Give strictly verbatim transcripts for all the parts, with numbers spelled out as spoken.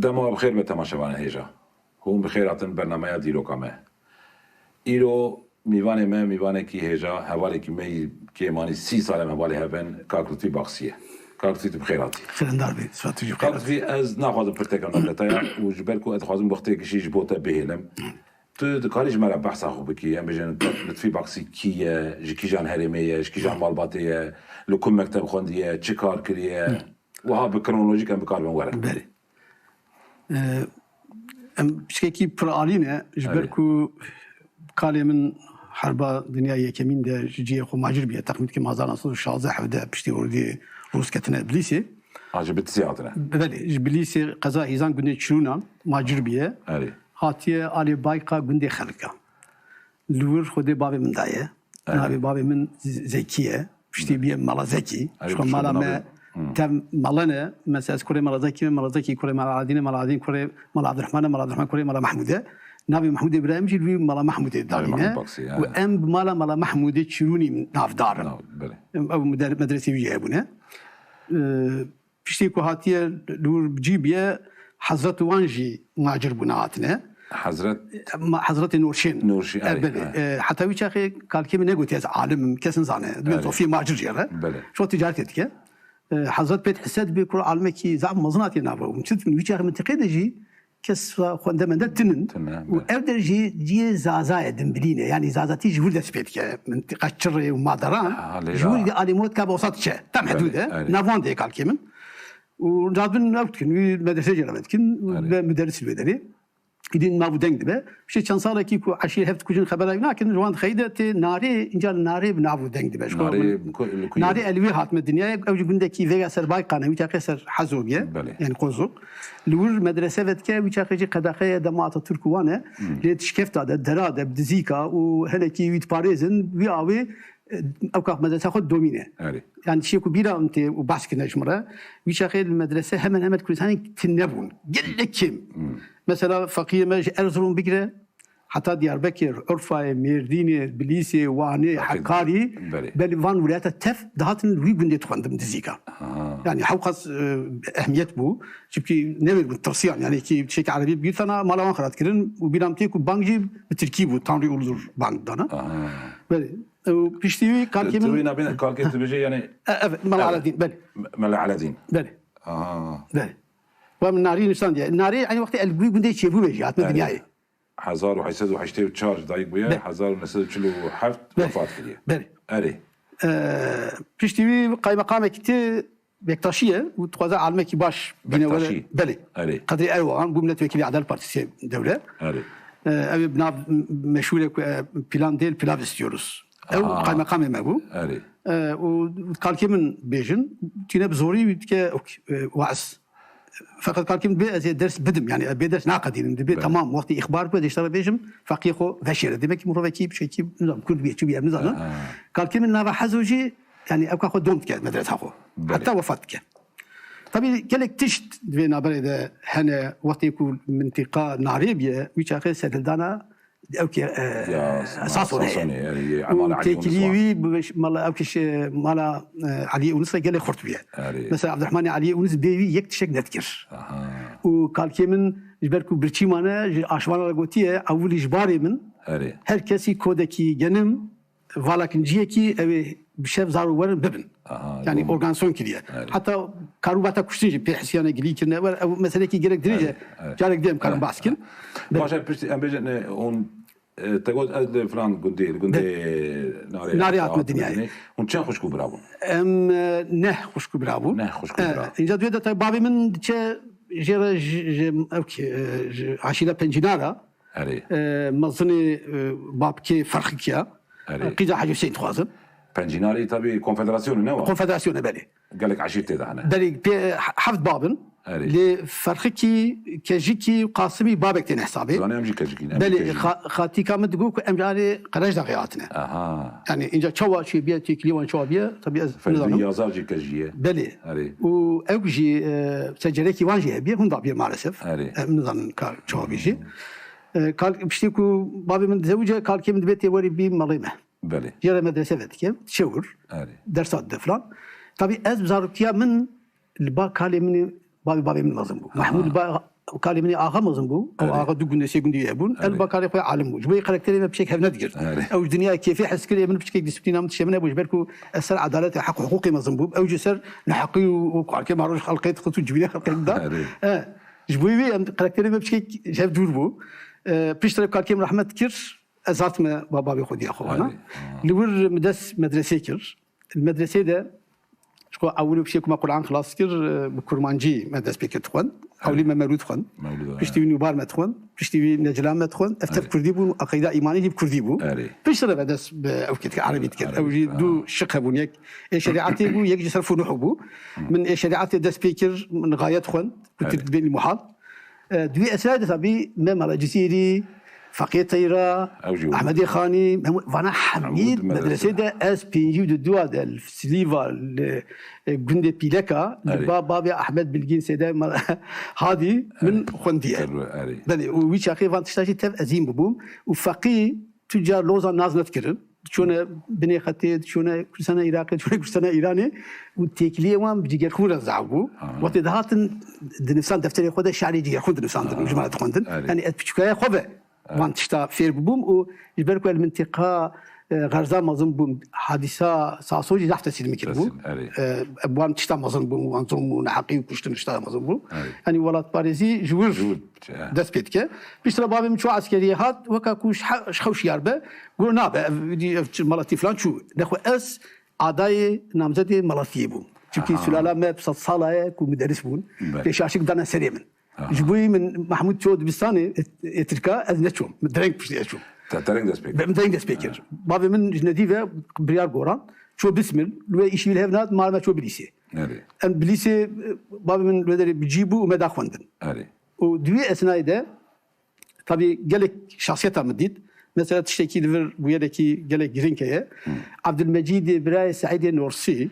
Dema we bi xêr be temaşevanên hêja. Hûn bi xêr hatin bernameya dîroka me. Îro mîvanê me, mîvanekî hêja, hevalekî me yî kêmanî sî sal em hevalê hev in, Kak Lutfî Baksî ye. Kak Lutfî, tu bi xêr hatî. Xêrendar bî, Sifet Hocî, Kak xêr. Lutfî, ez naxwazim pirtekê min bide te ya û ji ber ku ez dixwazim wextê gişî ji bo te bihêlim. Tu dikarî ji me re behsa xwe bikî, em bêjin Kak Lutfî Baksî kî ye, ji kîjan herêmê ye, ji kîjan malbatê ye, li ku mekteb xwendiye, çi kar kiriye, wiha bi kronolojîk em bi kar bin werin. Belê. Ee, em piçkekî pir alî ne, ji ber Evet. ku kalê min herba dinya yekemîn de ji cihê xwe macir bûye, texmîn dikim hezar neh sed û şazdeh hevdeh piştî ordiyê Rûs ketine Bilîsê. Ha, ji Bitlisê hatine. Belê, ji Bilîsê qeza Hîzan gundê Çirûnan macir bûye. Erê. Hatiye alê Bayqa gundê Xelika. Li wir xwedê bavê min daye. Evet. Navê bavê min Z-, Zekî ye. Piştî Evet. bûye Mala Zekî. Evet, Ji xwe piştî mala bû me navê, hmm. tev mala ne. Mesela ez kurê Mala Zekî me, Mala Zekî kurê Mala Aladîn e, Mala Aladîn kurê Mala Abdurrahman e, Mala Abdurrahman kurê Mala Mahmûd e. Navê Mahmûdê birayê min jî li wî Mala Mahmûdê Navê danî Mahmûd ne. Baksî, ya, Û ya. em bi mala Mala Mahmûdê Çirûnî navdar in. Nav, belê. Em ew müder-, medresê wî jî hebûne. Ee, Piştî ku hatiye li wir cî bûye, hezret wan jî macir bûne hatine. Hezret? Ma-, Hezretê Nûrşên. Nûrşîn, Er erê, belê. erê. E, heta wî çaxê kalkê min negotiye ez alim im, kes nizane. Dibê Erê. zofî macir jê re. Belê. Şo ticaretê dike. E, Hezret pêt hise dibê kur alimekî zaf mezin hatiye nava. Hûn çi dibin? Wî çaxê mintîqê de jî kes xwende mende tinin. Tine, Û belê. ev der jî ciyê Zaza ye, dimbilîne. Yanî Zazatî ji wir dest pê dike. Mintîqa Çirê û Maderan. Ha, lê Ji wir ra. de alî motka Bosat çe. Tam Belê, hidûd e. erê. Nav wan de ye kalkê min. Û radin ew dikin, wî medresê jê re dikin, Erê. be müderris wê derê. Îdî nav û deng dibe. Piştî çend salekî ku eşîr hev dikujin xebera wî nakin, ji wan dixeyî de tê Narê, înca li Narê bi nav û deng dibe. Ji xwe Narê min ku-, li ku Narê ye? Elwî hatime dinyayê, ew jî gundekî vêga ser Bayqan e, wî teqê ser Hezogê, Belê. yani Qozok. Li wir medrese vedike, wî çaxê jî qedaxeye dema Atatürk û wan e. Hmm. Lê di şikefta de, dera de, bi dizîka û hinekî wî diparêzin, wî awê, e, ew kax medresa xwe domîne. Erê. Yani tiştê ku bîra min tê û behs kirine ji min re, wî çaxê li medrese hemen hemen Kurdistanê tune bûn. Gelek kêm. Hmm. Mesela feqiyê me ji Erzurum bigire, heta Diyarbekir, Urfayê, Mêrdînê, Bilîsê, Wanê, Hekarî, Hekarî, belê. belê van wilata tev dihatin wî gundê dixwendim dizîka. Ha. Yani hewqas, e, ehmiyet bû. Çimkî newêr bûn, tirsiyan. Yani kî tiştekî erebî bigirtana, mala wan xwe radikirin û bîra min tê ku bang jî bi tirkî bû. Tanrı uludur bang dana. Aha. Belê. Û piştî wî kalkê Tu, tu min wê nabêne kalkê tu bêjê, yani E, evet, Mela Evet. Eladîn, belê. Mela Eladîn. Belê. Aha. Belê. Wa min Narî nivîsandiye. Narî eynî wextê el wî gundê çêbû ve jî hatime Belê. dinyayê. Hezar û heşt sed û heştê û çar dayik bûye, Be- hezar û neh sed û çil û heft Be- wefat kiriye. Belê. Erê. E, piştî wî qaymeqamekî tê Bektaşî ye û dixwaze alimekî baş bîne were. Bektaşî. Belê. Erê. Qedrî Erdoğan bû milletvekili Adalet Partisi dewle. Erê. E, ew ê bi nav meşhûr e ku, e, plan değil, pilav istiyoruz. Ew Aha. qaymeqamê me bû. Erê. E, û kalkê min bêjin, tîne bi zorî dike, ok, e, waaz. Feqet kalkê min dibê ez ê ders bidim, yani bê ders naqedînim, dibê Be. tamam, wextê îxbar bû, ez ê ji te re bêjim, feqiyê xwe veşêre. Demek ki mirovekî, pişekî, nizam, Kurd bûye, çi bûye, em nizanin. Aha. Kalkê min nava Hezo jî, yani ew ka xwe dom dike medresa xwe. Belê. Heta wefat dike. Tabii gelek tişt di vê naberê de hene, wextê ku mintîqa Narê bûye, wî çaxê serhildana ew ki, e, Ya, Sasonê. Sasonê, yani, Û Emala Elî têkilî Yunus wî bi ş-, mala, ew ki ş-, mala, e, Elî Yunus re gelê xurt bûye. Erê. Mesela Abdurrahmanê Elî Yunus bê wî yek tişek nedikir. Aha. Û kalkê min ji ber ku birçî mane, ji aşmana re gotiye, ewilî ji barê min Erê. her kesî kodekî genim, valakinciyekî ew ê bi şev zar û werin bibin. Aha, Yani doğru. organizasyon kiriye. Erê. Heta karûbata kuştin jî pê hesiyane gilî kirine. Ew meselekî gelek dirêj e. Erê, erê. Carek dê em karin Erê. bahs kin. Baş e, piştî em bêjin, e, hûn, e, te got ez li filan gundê, li gundê Be- Narê Narê hatime hatime dinyayê. dinyayê. Hûn çend xwişk û bira bûn? Em, e, neh xwişk û bira bûn. Neh xwişk û E, bira. Înca duê de tabii bavê min diçe jê re ji, ji, ew ki, e, ji aşîra Pencînara. Erê. E, mezinê, e, babkê Ferxik ya. Erê. Qîza Hacî Hüseyin dixwazin. Pencînarî tabii konfederasyonu ne wa? Konfederasyonu, belê. Gelek eşîr tê de hene. Belê, pê, he-, heft bab in. Erê. Lê Ferxikî, Kejikî, Qasimî babek têne hesabê. Zanê em jî Kejikî ne, em jî Belê, Kejikî. xa-, xatîka min digo ku em ji alê Qerejdaxê hatine. Aha. Yani, înca çawa çêbiye, têkilî wan çawa biye, tabii ez Ferdî nizanim. Yazar jî Kejî ye. Belê. Erê. Û ew jî, e, secereki wan jî hebiye, hûn dabiye maalesef. Erê. Em nizanin ka çawa bî jî. E, kal, piştî ku bavê min dizewice, kalkê min dibê tê werî bî malê me. Belê. Jê re medrese vedike, çewir, Erê. dersa dide filan. Tabii ez bi zarokiya min li ba kalê min, bavê bavê min mezin bû. Aha. Mehmûd ba Kalê min ê axa mezin bû. Ew Erê. axa du gundê, sê gundê wî hebûn. Erê. El ba kalê xwe alim bû. Ji bo yê karakterê me piçek hevne digir. Erê. Ew ji dinyayê kêfê hez kir, ê min piçekek dîsîplîna min tiştê min hebû. Ji ber ku ez ser edalet û heq û hiqûqê mezin bûm. Ew jî ser neheqî û, û karkê me roj xelqê dixist û civînê xelqê dida. Erê. E, ji bo wî em karakterê me piçekek ji hev dûr bû. E, piştre karkê min rehmet kir. Ez hatime ba-, bavê xwe diya xwe wana. Erê. Li wir min dest medresê kir. Li medresê de ji xwe ewil û piştê ku me Quran xilas kir, e, bi kurmancî me dest pê kir dixwend. Ewlî me Mewlûd xwend. Mewlûd, Piştî ha. wî Nûbar me dixwend. Piştî wî Necla me dixwend. Ev tev Erê. kurdî bûn û eqîda îmanî jî bi kurdî bû. Erê. Piştre me dest bi ew kê dikir, erebî dikir. Erebî, Ew jî ha. du şiq hebûn. Yek ê şerîetê bû, yek jî serf û nuh bû. Min ê şerîetê dest pê kir, min gayet xwend. Erê. Kutir bênî muhal. E, di wî esnayê de tabî me Mala Cizîrî, Feqiyê Teyra, Ew jî Ehmedê Xanî, hemû vana hemî Hemû di medresê medresê de. Ez pêncî û du de li Silîva, li, e, gundê Pîleka, li Erê. ba-, bavê Ehmed Bilgîn Seyda Mala-, Hadî min Erê. xwendiye. Erê, erê. Belê, û wî çaxê van tişta jî tev ezîn bibûm. Û Feqî tu car Lozan nas nedikirin. Diçûne binê xetê, diçûne Kurdistana Iraqê, diçûne Kurdistana Îranê û têkiliyê wan bi Cigerxûn re zaf bû. Aha. Wextê dihatin dinivîsan defterê xwe de şarê Cigerxûn dinivîsandin û ji me re dixwendin. Erê. Yanî ez piçûkaya xwe ve Erê. van tişta fêr bibûm û ji ber ku ez li mintîqa, e, Xerza mezin bûm, hadîsa Saso jî zaf tesîr min kiribû. Tesîr, erê. E, bi wan tişta mezin bûm, wan zulm û neheqî û kuştin tişta mezin bûm. Erê. Yanî welatparêzî ji wir Ji wir. dest pê dike. Piştre bavê min çû eskeriyê hat, weka ku ji he-, ji xew şiyar be, got, nabe, ev, ev çi, Malatî filan çû. Nexwe ez adayê namzedê Malatiyê bûm. Çimkî Aha. sulala me bi sed sala ye ku muderis bûn. Belê. Pêşaşik dane serê min. Aha. Ji bo yî min Mehmûd çû dibistanê, ê, ê Tirka, ez neçûm. Min dereng piştî ez çûm. Te dereng dest pê kir. Min dereng dest pê kir. Ha. Bavê min ji nedî ve biryar goran. Çû Bismil, li wê îşî li hev nat, mal me çû Bilîsê. Erê. Em Bilîsê, bavê min li wê derê bi cî bû û me da xwendin. Erê. Û di wî esnayê de, tabî gelek şahsiyeta min dît. Mesela tiştekî li vir bûyerekî gelek girîng heye. Hı. Abdulmecîdê birayê Seîdê Norsî,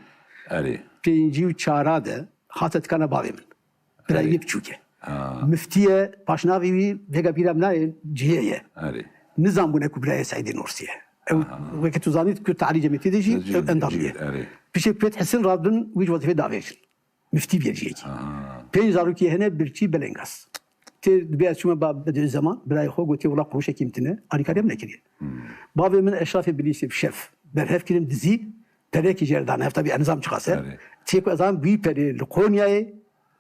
Erê. pêncî û çara de hate tikana bavê min. Birayê Erê. wî biçûk e. Ha. Miftiye, paşnavê wî vêga bîra min nayê, cihê ye. Erê. Nizanbûne ku birayê Seîdê Norsî ye. Ew, Aha. weke tu zanî, Kurd Tealî Cemiyetê de jî Cî-, ew endamî ye. cî-, erê. Pişek pêt Hesin radibin wî ji wezîfê davêjin. Miftî bûye cihekî. Ha. Pênc zarokî hene, Birçî, Belengaz. Tê dibê ez çûme ba Bediüzzeman, birayê xwe, gotiye, wela quruşekî min tine, alîkariya min nekiriye. Hmm. Bavê min Eşrafê Bilîsê bi şev berhev kirin dizî, perekî jê re dane hev, tabî ez nizam çiqas e. Erê. Tê ku ez an wî perê li Qonyayê,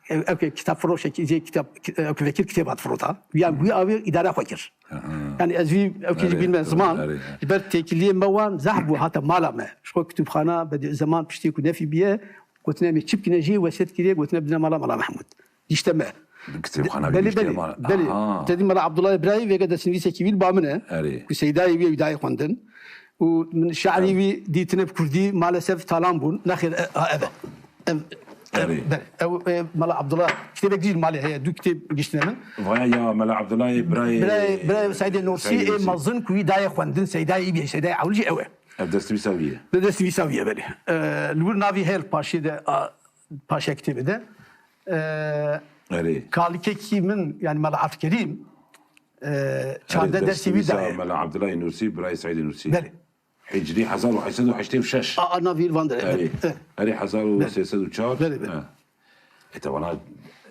ew, ew ke kitap firoşekî, jê kitap, ki-, ew ke vekir kitêba difirota. Yan wî avê îdara xwe kir. Aha. Yani ez wî ew ke jî Erê, bînme ziman. erê, erê. Ji ber têkiliyê me wan zehf bû hate mala me. Ji xwe kutubxana Bediüzzeman piştî ku nefî bûye, gotine em ê çi bikine jî wesiyet kiriye, gotine bidine mala Mala Mehmûd. Dîşte me. Kitêbxana Belê, gihîştiye belê, mala. belê. Aha. Tedî Mala Abdullah Birayî vêga destnivîsekî wî li ba min e. Erê. Ku Seydayê wî ye, wî dayê xwendin. Û min şe'rî Erê. wî dîtine bi kurdî, maalesef talan bûn. Nexêr, e, a, ev e. Ev, Erê. belê. Ew, e, Mala Abdullah, kitêbek dî li malê heye, du kitêb gihîştine min. Vaya ya Mela Abdullahê birayê Birayê, birayê Seydê Norsî, Seydê ê Norsî. mezin ku wî dayê xwendin, Seydayê wî ye, Seydayê ewil jî ew e. Ev destnivîsa wî ye. Li destnivîsa wî ye, belê. E, li wir navî heye li paşê de, a, paşa kitêbê de. E, Erê. Kalikekî min, yani Mela Efkerîm, e, çardeh Erê, dersî wî destnivîsa daye. Mela Abdullahê Nûrsî, birayê Seîdê Nûrsî. Belê. Hicriî hezar û heşt sed û heştê û şeş. A, a, navî li van de. Erê. Eh. Erê, hezar û sê sed û çar. Belê, belê. Eh. E, te vana,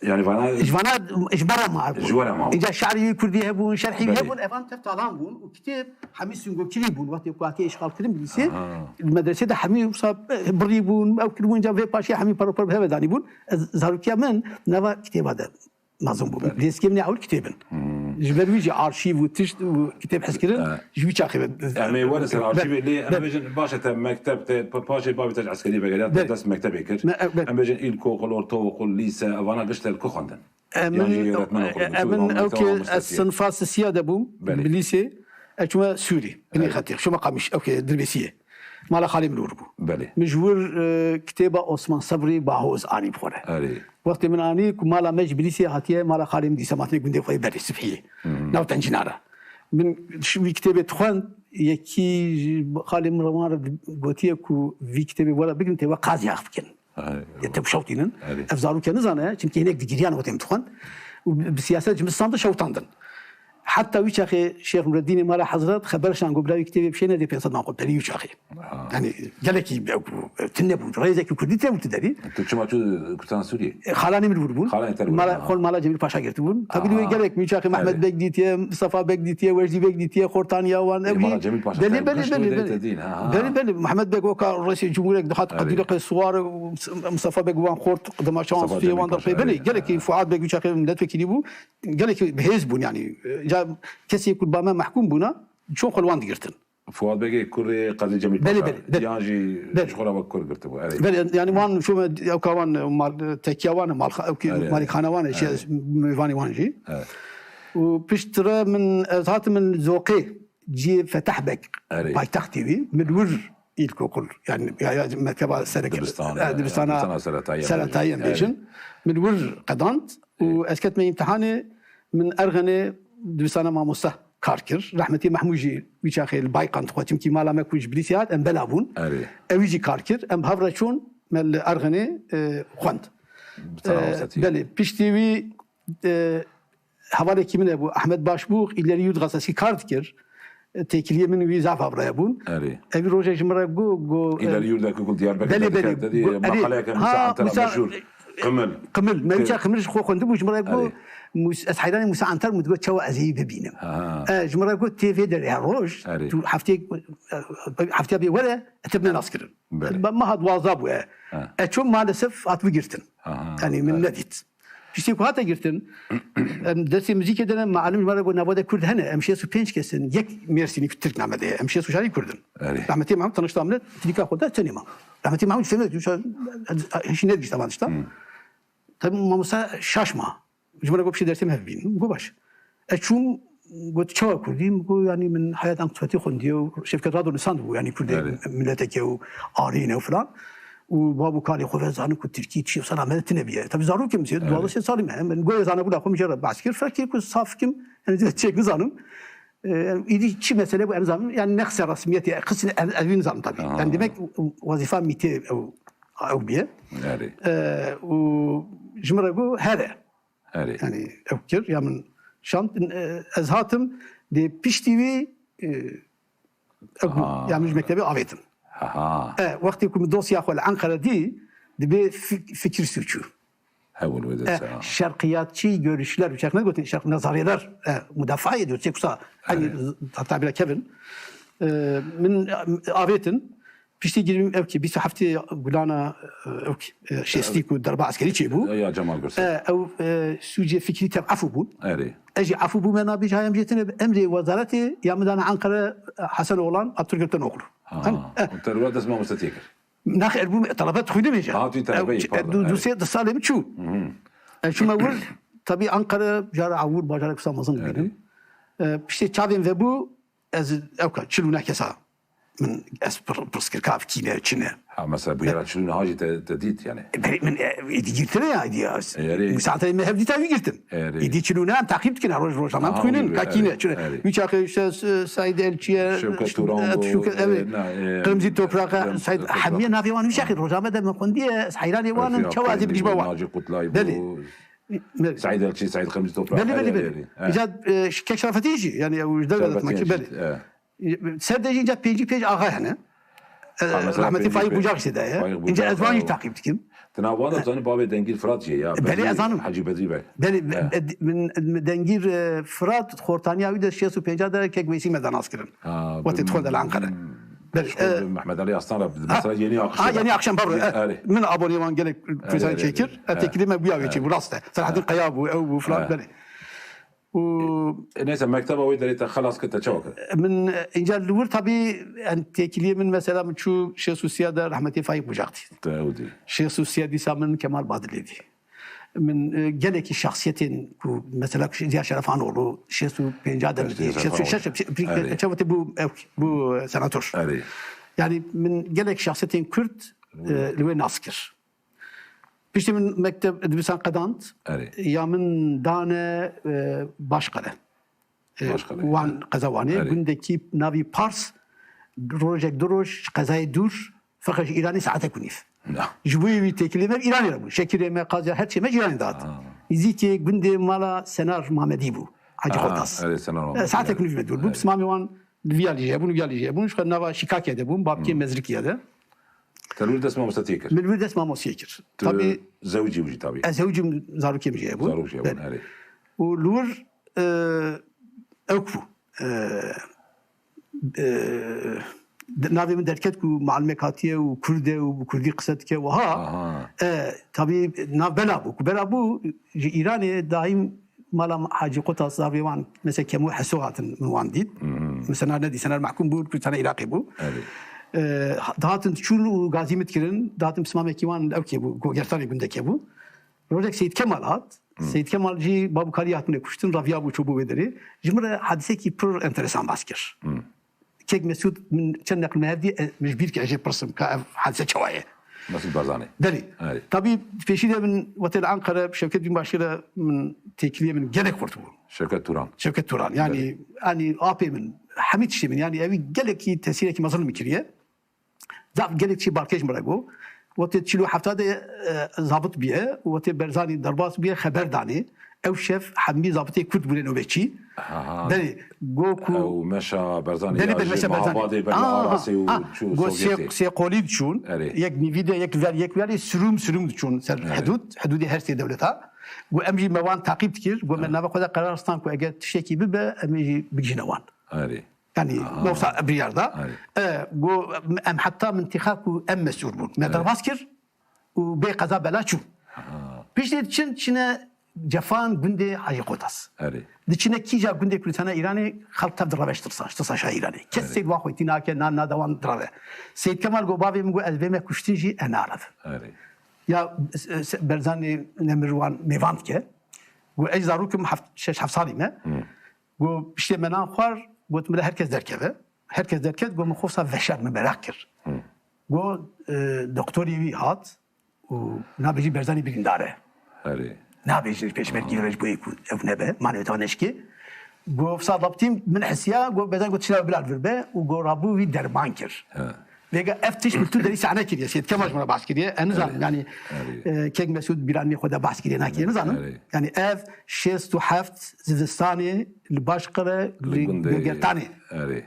yani vana Ji vana, ji me re mabû. Ji we re mabû. Îca şerî kurdî hebûn, şerhî Belê. hebûn, evan tev talan bûn û kitêb hemî sungokirî bûn. Wextê ku hatiye îşxal kirin Bilîsê, Aha. li medresê de hemî wisa, eh, birî bûn, ew kiribûn, ca vê paşê hemî paro paro bi heve danî bûn. Ez zarokiya min nava kitêba de mezin bûm. Belê. Lêskê min ewil kitêb in. Hmm. Ji ber wî jî arşîv û tişt û kitêb hezkirin, Eh. ji wî çaxê ve. Em ê werin ser arşîvê, lê em Belê. bêjin, baş e, te mekteb, te pa-, paşê bavê te ji eskerî vegeriyat, Belê. te dest mektebê kir. Me, e, belê. Em bêjin îlkokul, ortaokul, lîse, evana gişt te li ku xwendin? Em Yan jî in, öğretmen okulu, em çi in, mamoste, ew ke ez mamoste. sinfa sisiya de bûm, Belê. Bilîsê, ez çûme Sûrî, binê Evet. xetê, çûme Qamiş, ew ke Dirbêsiyê. Mala xalê min li wir bû. Belê. Min ji wir, e, kitêba Osman Sebrî Bahoz anî bi xwe re. Erê. Wextê min anî ku mala me ji Bilîsê hatiye, mala xalê min dîsa matine gundê xwe yê berê Sibhiyê. Hmm. Nav Tencîna re. Min ji wî kitêbê dixwend, yekî ji xalê min re wan re gotiye ku vî kitêbê were bigrin tê we qazyax bikin. Ay, Ya te bişewtînin. Erê. Ev zarokê nizane, çimkî hinek digiriyan wextê min dixwend. Û bi, bi siyaset ji min stand şewtandin. Heta wî çaxê Şêx Nureddînê mala Hezret xeber şan ku bila wî kitêbê bişêne dê pênc sed man xwe bidene wî çaxê. Yani gelekî tune bû. Rêzekî kurdî tune bû tu derî. Tu çima çû Kurdistan Sûriyê? E, xalanê min vir bûn. Xalanê te vir bûn, ha. Xwe mala Cemîl Paşa girtibûn. Tabii wê gelek wî çaxê Mehmet Beg dîtiye, Mustafa Beg dîtiye, Wecdî Beg dîtiye, Xortaniya wan. E, mala Cemîl Paşa. Belê, belê, belê, belê. Belê, belê. Mehmet Beg weka reisê cumhurek dihat Abdullah Qeswar, Mustafa Beg wan xort, dema şans Mustafa Cemîl wan da Paşa, pê. Belê, gelekî Fuat Beg wî çaxê milletvekilî bû. Gelekî bi hêz bûn yani. Ca kesê ku ba me mehkûm bûna, ço xwe li wan digirtin. Fuat Begê kurê Qedî Cemîl Paşa. Belê, belê, belê. Yan jî ji xwe re wek kur girtibû. Erê. Belê, yani wan şûme ewka wan mal, tekiya wan, mal, ewkî malîkxana wan, şey, mêvanê wan jî. Û piştre min, ez hatim min Zoqê, ciyê Fetah Beg, paytextê wî, min wir îlkokul, yani ya, ya mekteba sereke, dibistana, dibistana seretayî em bêjin. Min wir qedand û ez ketime îmtihanê, min Erxenê dibistana mamoste kar kir. Rehmetî Mehmûd jî wî çaxê li Baykan dixwe, çimkî mala me ku ji Brîsî hat, em bela bûn. Erê. Ewî jî kar kir. Em bi hev re çûn, me li Erxenê, e, xwend. Bi te re E, wesetiye. Belê, piştî wî, e, hevalekî min hebû, Ehmed Başbûx, îlerî yûd gazetçî kar dikir. E, têkiliyê min wî zaf hev re hebûn. Erê. Ewî rojek ji min re got, got, e, Îlerî yûrdekî ku Diyarbekir belê, de belê. Dikir, te dî, got, erê. Maqaleyeke Musa Ha, Anter Musa, meşhûr. Qimil. Qimil. Me Erê. Wî çax Qimil ji xwe xwendibû, ji min re got, Erê. Mus-, ez heyranî Musa Anter, min digot, çawa ez ê wî bibînim. Ha. E, ji min re got, tê vê derê her roj, Erê. Tu heftê, e, heftiya bê were, e, te bine naskirin. Belê. Be-, meha duwazdeh bû, e. Ha. E, çûm maalesef hat bigirtin. Aha, Yani min evet. nedît. Piştî ku hate girtin, em destê muzîkê de ne, malim ji me re got, nava de Kurd hene, em şêst û pênc kes in, yek Mêrsînî Tirk name de ye, em şêst û çar Kurd in. Erê. Rahmetê Mehmûd tanişta min, trîka xwe de tenê ma. Rahmetê Mehmûd fêmne, hişî nedgişta van tişta. Hmm. Tabii mamoste şaş ma. Ji min re got, "Piştî dersê me hevbîn." Got, "Baş." Ez çûm, got, "Çawa Kurdî?" Min got, "Yanî min Heyat Anketî xwendiye û Şevket Rado nisandibû, yanî Kurdê Evet. mileteke û arîne û filan. Û bab û kalê xwe ve zanin ku Tirkî çi wisa name tine biye." Tabii zarok im, Evet. duwazdeh salî me. Min goya zanebûna xwe min jê re behs kir. Ferqê ku saf kim, yani çek nizanim. E, yani, îdî çi mesele bû, em zanin. Yani nexse resmiyetê, xistin ev, evîn zanin tabii. Aha. Yani demek wezîfa mîtê ew, ew biye. Erê. E, û ji min re got, "Here." Erê. Yani ew kir, ya min şand, e, ez hatim, dê piştî wî, e, ew, Aha. ya min ji mektebê avêtin. Aha. E, wextê ku min dosya xwe li Enqere dî, dibê fik-, fikir suçu. Hewl wê E, dest, ha. şerqiyatçî görüşler, şerq ne gotin, şerq nazariyeler, e, mudafaa ediyor. Çekusa, hani Evet. tabira Kevin. E, min, e, avêtin, Piştî girîm ew ki bîst û heftê Gulana, e, ew ki, e, şêstî ku derba eskerî çêbû. Ya Cemal Gürsel. E, ew, e, sûcê fikrî tev efû bûn. Erê. Ez jî efû bûme nabî cayê em jê tine emrê wezaretê ya min dane Ankara, e, Hesen Oğlan, Atatürk Ökten Oğlu. Ha, Em, e, û te li we dest mamoste tê kir. Nax erbûm talebe dixwînim êja. Ha, tu talebe yî, Ew, pardon, du, du erê. sê, du salê min çû. Mhm. Ez çûme wir, tabî Ankara, cara Awûr, bajarek wisa mezin Erê. bînim. E, piştê çavên vebû, ez ew ka çil û neh kesa min, ez pir, pirs kir, ka ev kî ne, çi ne. Ha, mesela bûyera çil û neha jî te, te dît yani. E, berê min, e, êdî girtine ya, êdî ya. Erê. Misaetê me hev dîta wî girtin. Erê. Êdî çil û neh em taqîb dikin, her roj rojname Aha, dixwînin, wî, ka kî ne, erê, çi ne. erê. Wî çaxê işte, e, Saîd Elçiye, Şevket Turan Şevket, bû, evet. e, na, e, Qirmizî Toprağa, Qirmizî Saîd Toprağa. Hemiye navê wan wî çaxê rojname de min xwendiye, ez heyranê wan im, Refî çawa ez ê Afrînî bigîjme bû, wan. Naci Kutlay Belê. bû. Belê. Saîd Elçî, Saîd Qirmîz Toprak. Belê, Her belê, yer belê. erê. He. Îca, e, Kek Şerafettin jî, yani ew ji dewlet Şerafettin makî, jî, belê. he. Ser de jî îca pêncî pênc axa hene. E, Ha, mesela Rahmetî pêncî Faîq pênc. Bucak jî de ye. Faîq Îca Bucak, ez wan jî he. taqîb dikim. Ti nav wan de zanî bavê Dengîr Firat jî ye ya. Belê, Bedî, ez zanim. Hecî Bedî Bey. Belê, He. e, min, min Dengîr, e, Firat, xortaniya wî de şêst û pênc de Kek Weysî me de nas kirin. Ha, Wextê bi-, dixwende li Enqere. Belê, Şol e, Mehmet Ali Aslan re, Ha, mesela Yeni Akşam. ha, Yeni Akşam, bravo, e, Erê. min abonê wan gelek Erê, pirsan erê, çêkir. erê. E, têkilê me bûya wê çê bû, rast e. Selahattin Kaya bû, ew bû filan, Erê. belê. Û E, neyse, mekteba wê derê te xelas kir, te çawa kir? Min, e, înca li wir tabî, yani têkiliyê min mesela min çû şêst û sê de rehmetî Faîq Bucak dî. Te ew dî. Şêst û sê dîsa min Kemal Badilê dî. Min, e, gelekî şahsiyetên ku mesela ku Ziya Şerefanoğlu şêst û pênc de Şêst û şeş, Erê. çawa te bû, ew, bû, e, senator. Erê. Yani min gelek şahsiyetên Kurd, e, li wê nas kir. Piştî min mekteb dibisan qedand, Erê. ya min dane, e, Başkale. E, Başkale. Wan qeza Wanê, Erê. gundekî navî Pars, rojek du roj ji qezayê dûr, Feqe ji Îranê saetek û nîv. Ya. Ji bo wî têkilê me Îranê re bû. Şekirê me, qazya her çê me ji Îranê dihat. Ha. Nîzîkê gundê mala Senar Mamedî bû. Hacî Aha, Xotas. Erê, Senar E, Mahmud, saetek erê. Nû ji me dûr bû. Erê. Pismamê wan li viya lijê bûn, viya lijê bûn. Ji xwe nava Şîkakê de bûn, babkê Hmm. Mezrikiyê de. Te li wir dest mamostetiye kir. Min li wir dest mamostiyê kir. Tu Tabii zewcî bû jî tabii. Ez zewcî bûn, zarokê min jî hebûn. Zarok jî hebûn, Belê. erê. Û li wir, e, ew ku, e, e, de-, navê min derket ku muallimek hatiye û Kurd e û bi Kurdî qise dike wiha. Aha. E, tabii nav bela bû. Ku bela bû, ji Îranê daîm mala Hacî Qotas zarvê wan, mesela Kemo Heso hatin min wan dît. Mhm. Mesela nedî Senar Mahkum bû, ku tane Iraqê bû. Evet. E, ha-, dihatin diçûn û gazî min dikirin, dihatin pismamekî wan ew kê bû, gogertanê gundekê bû. Rojek Seyîd Kemal hat. Hmm. Seyîd Kemal jî Babû Kalî hatine kuştin, raviya bû çû bû wê derê. Ji min re hadisekî pir enteresan bas kir. Hmm. Kek Mesûd min çend neqil me hev dî, e, min ji bîr kir, ez jê pirsim ka ev hadise çawa ye. Mesûd Barzanî. Belê. Erê. Tabî pêşî de min wete li Ankara Şevket Binbaşî re min têkiliyê min gelek xurt bû. Şevket Turan. Şevket Turan. Yani, Belê. yani apê min, hemî tiştê min, yani ew gelekî tesîrekî mezin min kiriye. Zaf gelek çî balkêş min re got. Wextê çil û hefta de, e, zabit bûye, wextê Berzanî derbas bûye, xeber danê. Ew şev hemî zabitê Kurd bûne nobetçî. Aha. Belê, got ku Ew meşa Berzanî Belê, ya belê, ji meşa Berzanî. Mahabadê ber li Aa, Arasê û aa, çû got Sovyetê. sê, sê qolî diçûn. Erê. Yek nîvî de, yek li ver, yek li verê, sirûm, sirûm diçûn ser Erê. hidûd, hidûdê her sê dewleta. Got em jî me wan taqîb dikir. Got me Ha. nava xwe de qerar stan ku eger tiştekî bibe, em ê jî bigihîne wan. Erê. Yani Aha. wisa biryar da. Erê. E, got, em heta mintiqa ku em mesûl bûn. Me Erê. derbas kir û bê qeza bela çûn. Aha. Piştî diçin, çine Cefan gundê Hacî Qotas. Erê. Diçine kîja gundê ku li tena Îranê xelk tev direve ji tirsa, ji tirsa şa Îranê. Kes Erê. sêd wa xwetî nake, nan nade wan direve. Seyîd Kemal got, bavê min got, ez bême kuştin jî e narevim. Erê. Ya, e, e, Berzanî nemir wan mêvan dike. Got, ez zarokim heft, şeş heft salî me. Hmm. Got, piştê me nan xwar, got, min re her kes derkeve. Her kes derket, got, min xwesta veşart, min meraq kir. Hmm. Got, e, doktorê wî hat û nabêjî Berzanî birîndar e. Herê. Nabêjî pêşmergî re ji bo yê ku ew nebe, manê wê tawa neşkê. Got, wisa dabtîm, min hesiya, got, Berzanî got, çira bila li vir be û got, rabû wî derman kir. He. Vêga ev tişt bi tu derî sahne kiriye. Seyîd Kemal ji min re behs kiriye. Ez nizanim, Herê. yani, Herê. e, kek Mesûd bîranî xwe de behs kiriye, nakiriye, nizanim. Herê. Yani ev şêst û heft zivistanê li Başqire, Li li gundê Gogertanê. Herê.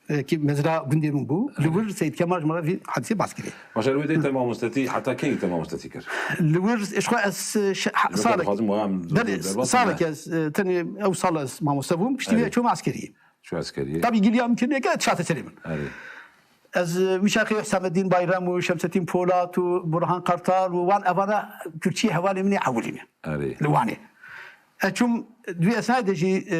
E, ki mezra gundê min bû. Li Herê. wir Seyîd Kemal ji min re vî hadisê behs kiriye. Başa li wê dey te mamostetî, heta keyî te mamostetî kir? Li wir, ji xwe ez, e, şe-, ha-, Ji bo salek. dixwazim wiha em Belê, derbas salek bine. ez, e, tenê ew sal ez mamoste bûm. Piştî Herê. vê çûm eskeriyê. Çû eskeriyê. Tabî giliya min kir, neke çate serê min. Herê. Ez, e, wî çaxê Hüsamettin Bayram û Şemsettin Polat û Burhan Kartal û wan evana Kürtçî hevalê min ê ewilî ne. Erê. Li Wanê. Ez çûm, di wî esnayê de jî, e,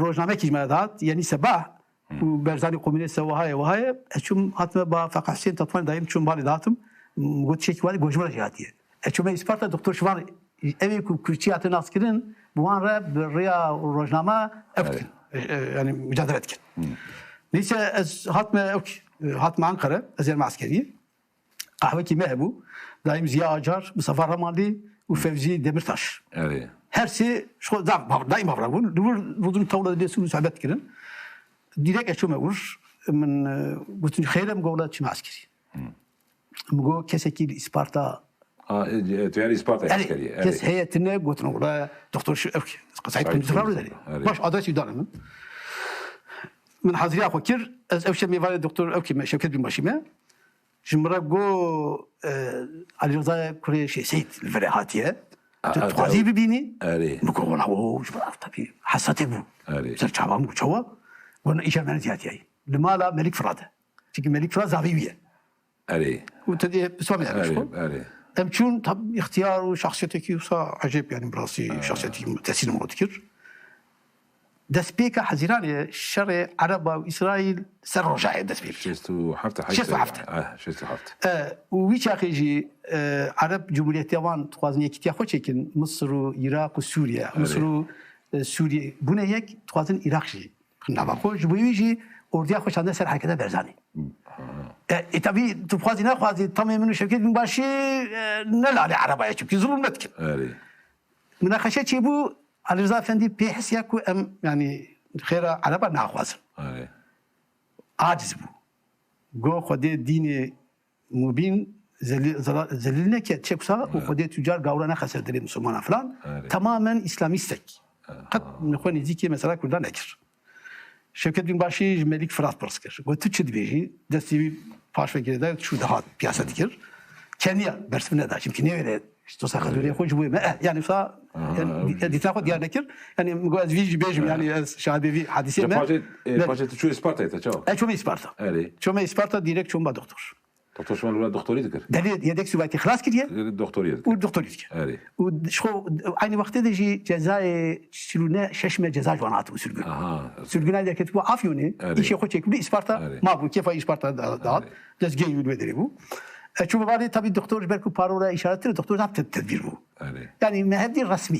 rojnamekî ji me re dihat, Yenî Sebah, Hı. û Berzanî Komînê se wiha ye, wiha ye. Ez çûm, hatime ba Feqih Husên Tatwanî dayîm, çûm balê dihatim. M-, got, çekî Wanê, got, ji min re jî hatiye. Ez çûme Îsparta, Doktor Şivan, ew ê ku Kürtçî hate naskirin, bi wan re bi rêya rojname ew Erê. dikin. E, e, yani mücadele dikin. Hı. Neyse ez hatime ew ki, e, hatime Ankara, ez yerime eskeriyê. Qehwekî me hebû. Dayîm Ziya Acar, Mustafa Ramalî û Fevzî Demirtaş. Erê. Her sê ji xwe zaf bav-, dayîm bavra bûn. Li wir rûdin tewla dê sûn sohbet dikirin. Direkt ez çûme wir. Min, e, gotin, "Xêr e?" Min got, "Wela çime eskerî." Hı. Min got, "Kesekî li Îsparta" Ha, e, e, tu yani Îsparta Erê, eskerî. Erê. kes heye tine, gotin, "Wela doktor şu, ew ki, Saîd Saîd Kunduz Kunduz Rawli derê." Erê. Baş adresî dane min. Min haziriya xwe kir, ez ew şe mêvanê doktor ew ki me, Şevket Binbaşî me. Ji min re got, e, "Alî Reza kurê Şêh Seyd li vir e hatiye. Tu A, a, dixwazî a, bibînî?" Erê. Min got, "Wela o, ji ber tabî hesatê bû." Erê. Ser çava min got, "Çawa?" Got, "Îcar me nezî hatiye." Li mala Melîk Firat e. Çimkî Melîk Firat zavî wî ye. Erê. Û te dê bi Somê Erê, hebe ji xwe. erê. Em çûn, tab-, îxtiyar û şexsiyetekî wisa ecêb, yani bi rastî Erê. şexsiyetekî tesîr min dikir. Destpêka Hezîranê şerê Ereba û Îsraîl ser roja ye dest pê kir. Şêst û heft, Şêst û heft. Eh, şêst û heft. E, û wî çaxê jî, e, Ereb Cumhuriyetiya wan dixwazin yekîtiya xwe çêkin, Misir û Iraq û Sûriye. Erê. Misir û, e, Sûriye bûne yek, dixwazin Iraq jî nava xwe. Ji bo wî jî ordiya xwe şande ser hereketa Berzanî. Aha. E, e, tabî tu dixwazî nexwazî, tamê min û Şevket Binbaşî, e, ne lalê Ereba ye, çimkî zulm nedikin. Erê. Minaqeşe çêbû, Alî Riza Efendî pê hisiya ku em, yanî, xêra Ereba naxwazin. Erê. Aciz bû. Got, Xwedê dînê mubîn zelî-, zela-, zelîl neke, çek wisa, û Evet. Xwedê tu car gawra nexe ser dilê misilmana filan. Evet. Tamamen îslamîstek. Qet xwe nêzîkê mesela Kurdan nekir. Şevket Binbaşî ji Melîk Firat pirs kir. Got, tu çi dibêjî? Destê wî paş ve girêdayî çû dihat piyase dikir. Keniya bersiv neda. Çimkî nêwêre ji dosa xezûrê xwe ji bo me. Eh, yani wisa, yani, dîtina xwe diyar nekir. Yani min got, ez vî jî bêjim, yani ez şahidê vî hadîsê me. Paşê, e, paşê tu çûyê Spartayê te çawa? Ez çûme Sparta. Erê. Çûme Sparta, direkt çûm ba doktor. Doktor Şivan li doktorî dikir? Belê, yedek subayî xilas kiriye. Doktorî dikir. Û doktorî dikir. Erê. Û ji xwe eynî wextê de jî cezayê çil û ne şeş me ceza ji wan hatibû sürgün. Aha. Sürgüna derketibû Afyonê, erê, îşê xwe çêkiribû Îsparta, erê, mabû, kêfa Îsparta da-, dihat. Erê. Destgehê wî li wê derê bû. E, çû bi vanê tabî doktor ji ber ku parora îşaret kir, doktor zaf ted-, tedbîr bû. Erê. Yani me hevdî resmî.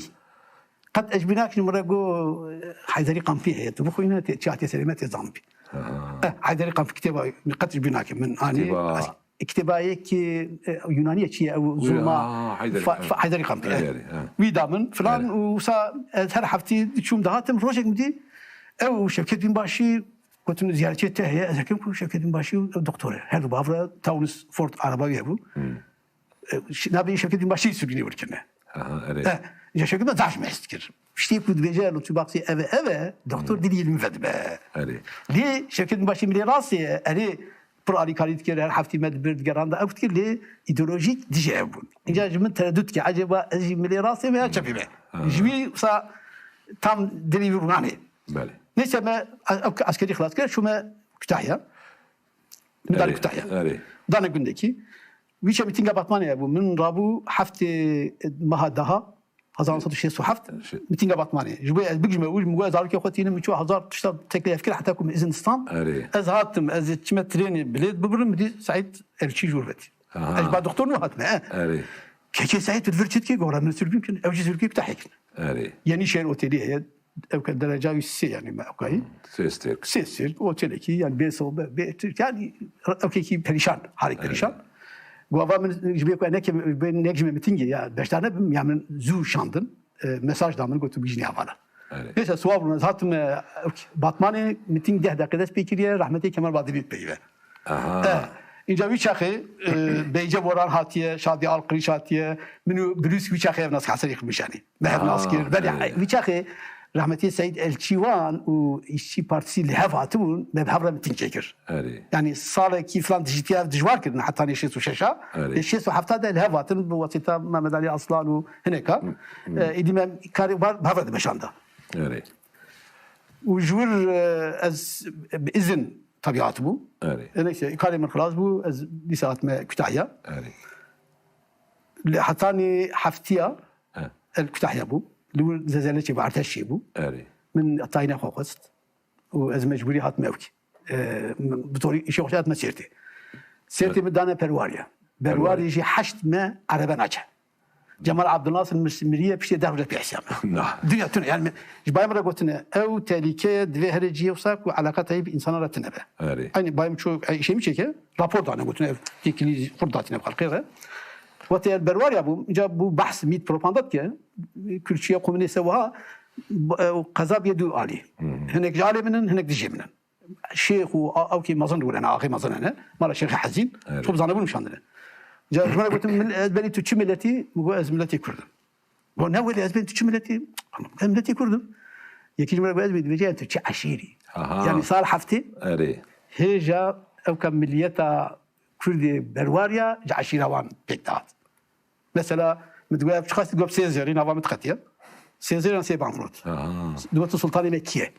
Qet ez ji bîr nakim, min re got, Heyderî kampî heye, tu bixwîne, tê, çi hatiye serê me tê zanbî. Aha. Eh, Heyderî kampî kitêba, qet ji bîr nakim, min anî. Kitêba. Kitêba yekî, e, Yunanî ye, çi ye, ew zulma, ha, Heyderî, fa-, evet, fa-, Heyderî kampî, Heyderî, evet. He. Wî da min, filan, evet, û wisa ez her heftî diçûm, dihatim, rojek min dî, ew Şevket Binbaşî, gotin, ziyaretçiyê te heye, ez hekim ku Şevket Binbaşî û ew doktor e. Her du bi hev re Taunus Ford araba wî hebû. Hmm. E, şi-, navê Şevket Binbaşî sürgünê wir kirine. Aha, erê. E, ya Şevket Binbaşî zaf ji me hez dikir. Tiştê ku dibêje, lûtfî baxsî ev e, ev e, doktor, hmm, dilî li min vedime. Erê. Lê Şevket Binbaşî milê rastê ye, erê, pir alîkarî dikir, her heftî me dibir, digeranda ew dikir, lê îdeolojîk dijî ev bûn. Înca ji min tereddut dike, ecêba ez jî milê rastê me ya çepê me? Ha. Ji wî wisa tam dilî wî rûnanê. Belê. Neyse me, ew eskerî xilas kir, çûme Kütahya. Min dane Kütahya. Erê. Dane gundekî. Wî çe mîtînga Batmanê hebû. Min rabû heftê meha deha, hezar neh sed û şêst û heft, mîtînga Batmanê. Ji bo ez bigijime û ji min got, ez zarokê xwe tînim, min çû hezar tişta teklif kir, heta ku min izin stan. Erê. Ez hatim, ez ê çime trênê bilêt bibirim, min dî Seîd Elçî jûr vetî. Aha. Ez ba doktor nû hatime, e. Erê. Kekê Seîd tu vir çi dikî, gora min sürgün kin, ew jî sürgün Kütahya kin. Erê. Yenîşehir otelî heye, ew ke dereca wî sê, yani me ew kayî. Sê stêrk. Sê stêrk, otelekî, yani bê sobe, bê, yani ew kekî perîşan, harî perîşan. Erê. Gava min ji bê ku ez neke-, bê nekjime mîtîngê ya beşdar nebim, ya min zû şandin, e, mesaj da min, got tu bijînî hevala. Erê. Neyse, siwar bûn, ez hatim, e, Batmanê, mîtîng deh deqe dest pê kiriye, rehmetê Kemal Badîlî peyive. Aha. Eh, înca wî çaxê, e, Beyce Boran hatiye, Şadî Alqirîş hatiye, min û Brûs wî çaxê ev nas Hesenî Xibişanî. Me hev nas kir. Belê, erê, wî çaxê rehmetî Seîd Elçîwan û İşçi Partisi li hev hatibûn, me bi hev re mîtîng çêkir. Erê. Yani salekî filan dijîtiya ev dijwar kirin, hetanî şêst û şeş a. Erê. Lê şêst û heft de li hev hatin bi wasîta Mehmet Ali Aslan û hineka. Hı, hı. E, îdî me karê bar bi hev re dimeşanda. Erê. Û ji wir, e, ez bi izin tabî hatibû. Erê. E, neyse, karê min xilas bû, ez dîsa hatime Kütahya. Erê. Li hetanî heftiya, he, ez Kütahya bûm. Li wir zezelê çêbû, artêş çêbû. Erê. Min tayîna xwe xwest. Û ez mecbûrî hatime ewkî. E, min bi torî îşê xwe hatime Sêrtê. Sêrtê, evet, min dane Berwarya. Berwarya. Berwarya jî heşt me erebe naçe. Cemal Abdülnasir mis-, miriye piştê deh rojê pê Îslamê. Na. Dinya tune, yani, ji bayê min re gotine, ew tehlîke ye, divê herê cihê wisa ku eleqa te yê bi însana re tune be. Erê. Eynî bayê min çû, e, îşê min çêke, rapor dane, gotine, ev têkilî xurt datîne bi xelkê re. Wextê ez Berwarya bûm, înca bû behs mît propaganda dike, Kürtçiye, komunîste wiha, b-, e, qeza bûye du alî. Hı hı. Hinek ji alê min in, hinek dijê min in. Şêx û a-, ewkê mezin li wir hene, axê mezin hene, mala Şêxê Hezîn, evet, xwe bi zanebûn nişandine. Ca ji min re gotin, min, ez benî tu çi miletî? Min got, ez miletê Kurd im. Got, ne welê, ez benî tu çi miletî? Ez miletê Kurd im. Yekî ji min re got, ez benî, dibêje, tu çi eşîrî? Aha. Yani sal heftê, erê, hêja ewka miliyeta Kurdê Berwarya ji eşîra wan pêk dihat. Mesela, min digot, ev çiqas digot sê zêrî, nava min diqetiye. Sê zêr yan sê bankrot. Aha. Digot, sultanê me kî ye?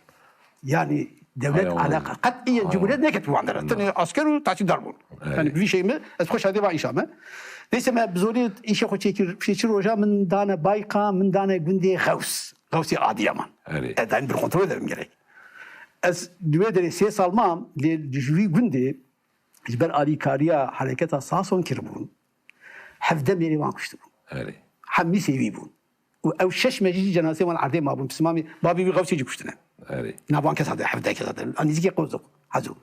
Yani, dewlet, hay Allah, alaqa, qet'iyen, hay Allah, cumhuriyet neket bi wan dere. Tenê asker û tahsîldar bûn. Evet. Yani, bi vî şeyî me, ez xwe şadê van îşa me. Neyse, me bi zorî îşê xwe çêkir, piştê çi roja min dane Bayqa, min dane gundê Xews. Xewsê Adiyaman. Evet. Ez dayîn bir kontrol ederim gerek. Ez di wê derê sê sal mam, lê ji wî gundê ji ber alîkariya hereketa Sason kiribûn, hevdeh mêrê wan kuştibûn. Erê. Hemî sêwî bûn. Û ew şeş mejî jî cenazeyê wan erdê mabûn. Pismamê babî wî Xewsê jî kuştine. Erê. Nav wan kes hate, hevdeh kes hate. A nîzîkê Qozok, Hezo.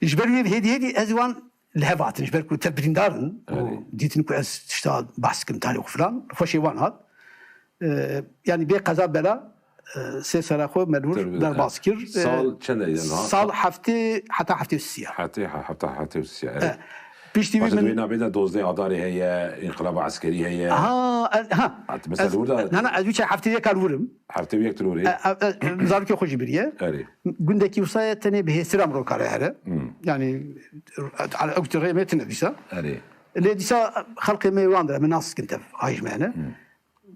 Ji ber wê hêdî hêdî ez wan li hev hatin. Ji ber ku tev birîndar in û, erê, dîtin ku ez tişta behs dikim, tarîx û filan, xweşê wan hat. E, yani bê qeza bela, e, sê sera xwe me li wir derbas kir. Tabii, evet. E, sal çend e yani? Sal heftê, heta heftê û sê ya. Heftê, ha, heta heftê û sê ya, evet. E, Piştî wî Paşê min duyê nabêde dozdeh Adarê heye, înqilaba eskerî heye. Ha, ez- ha. Hatî mesela Ez- li wir de Na, na, ez wî çay heftê yek kar wirim. Heftê û yek tu li wir ê. E, e, e, Zarokê xwe jî biriye. Erê. Gundekî wisa ye tenê bi hêsira mirov kare here. Yani ew tu rê me tine dîsa. Erê. Lê dîsa xelqê me wan de me nas dikin tev, hayîj me hene.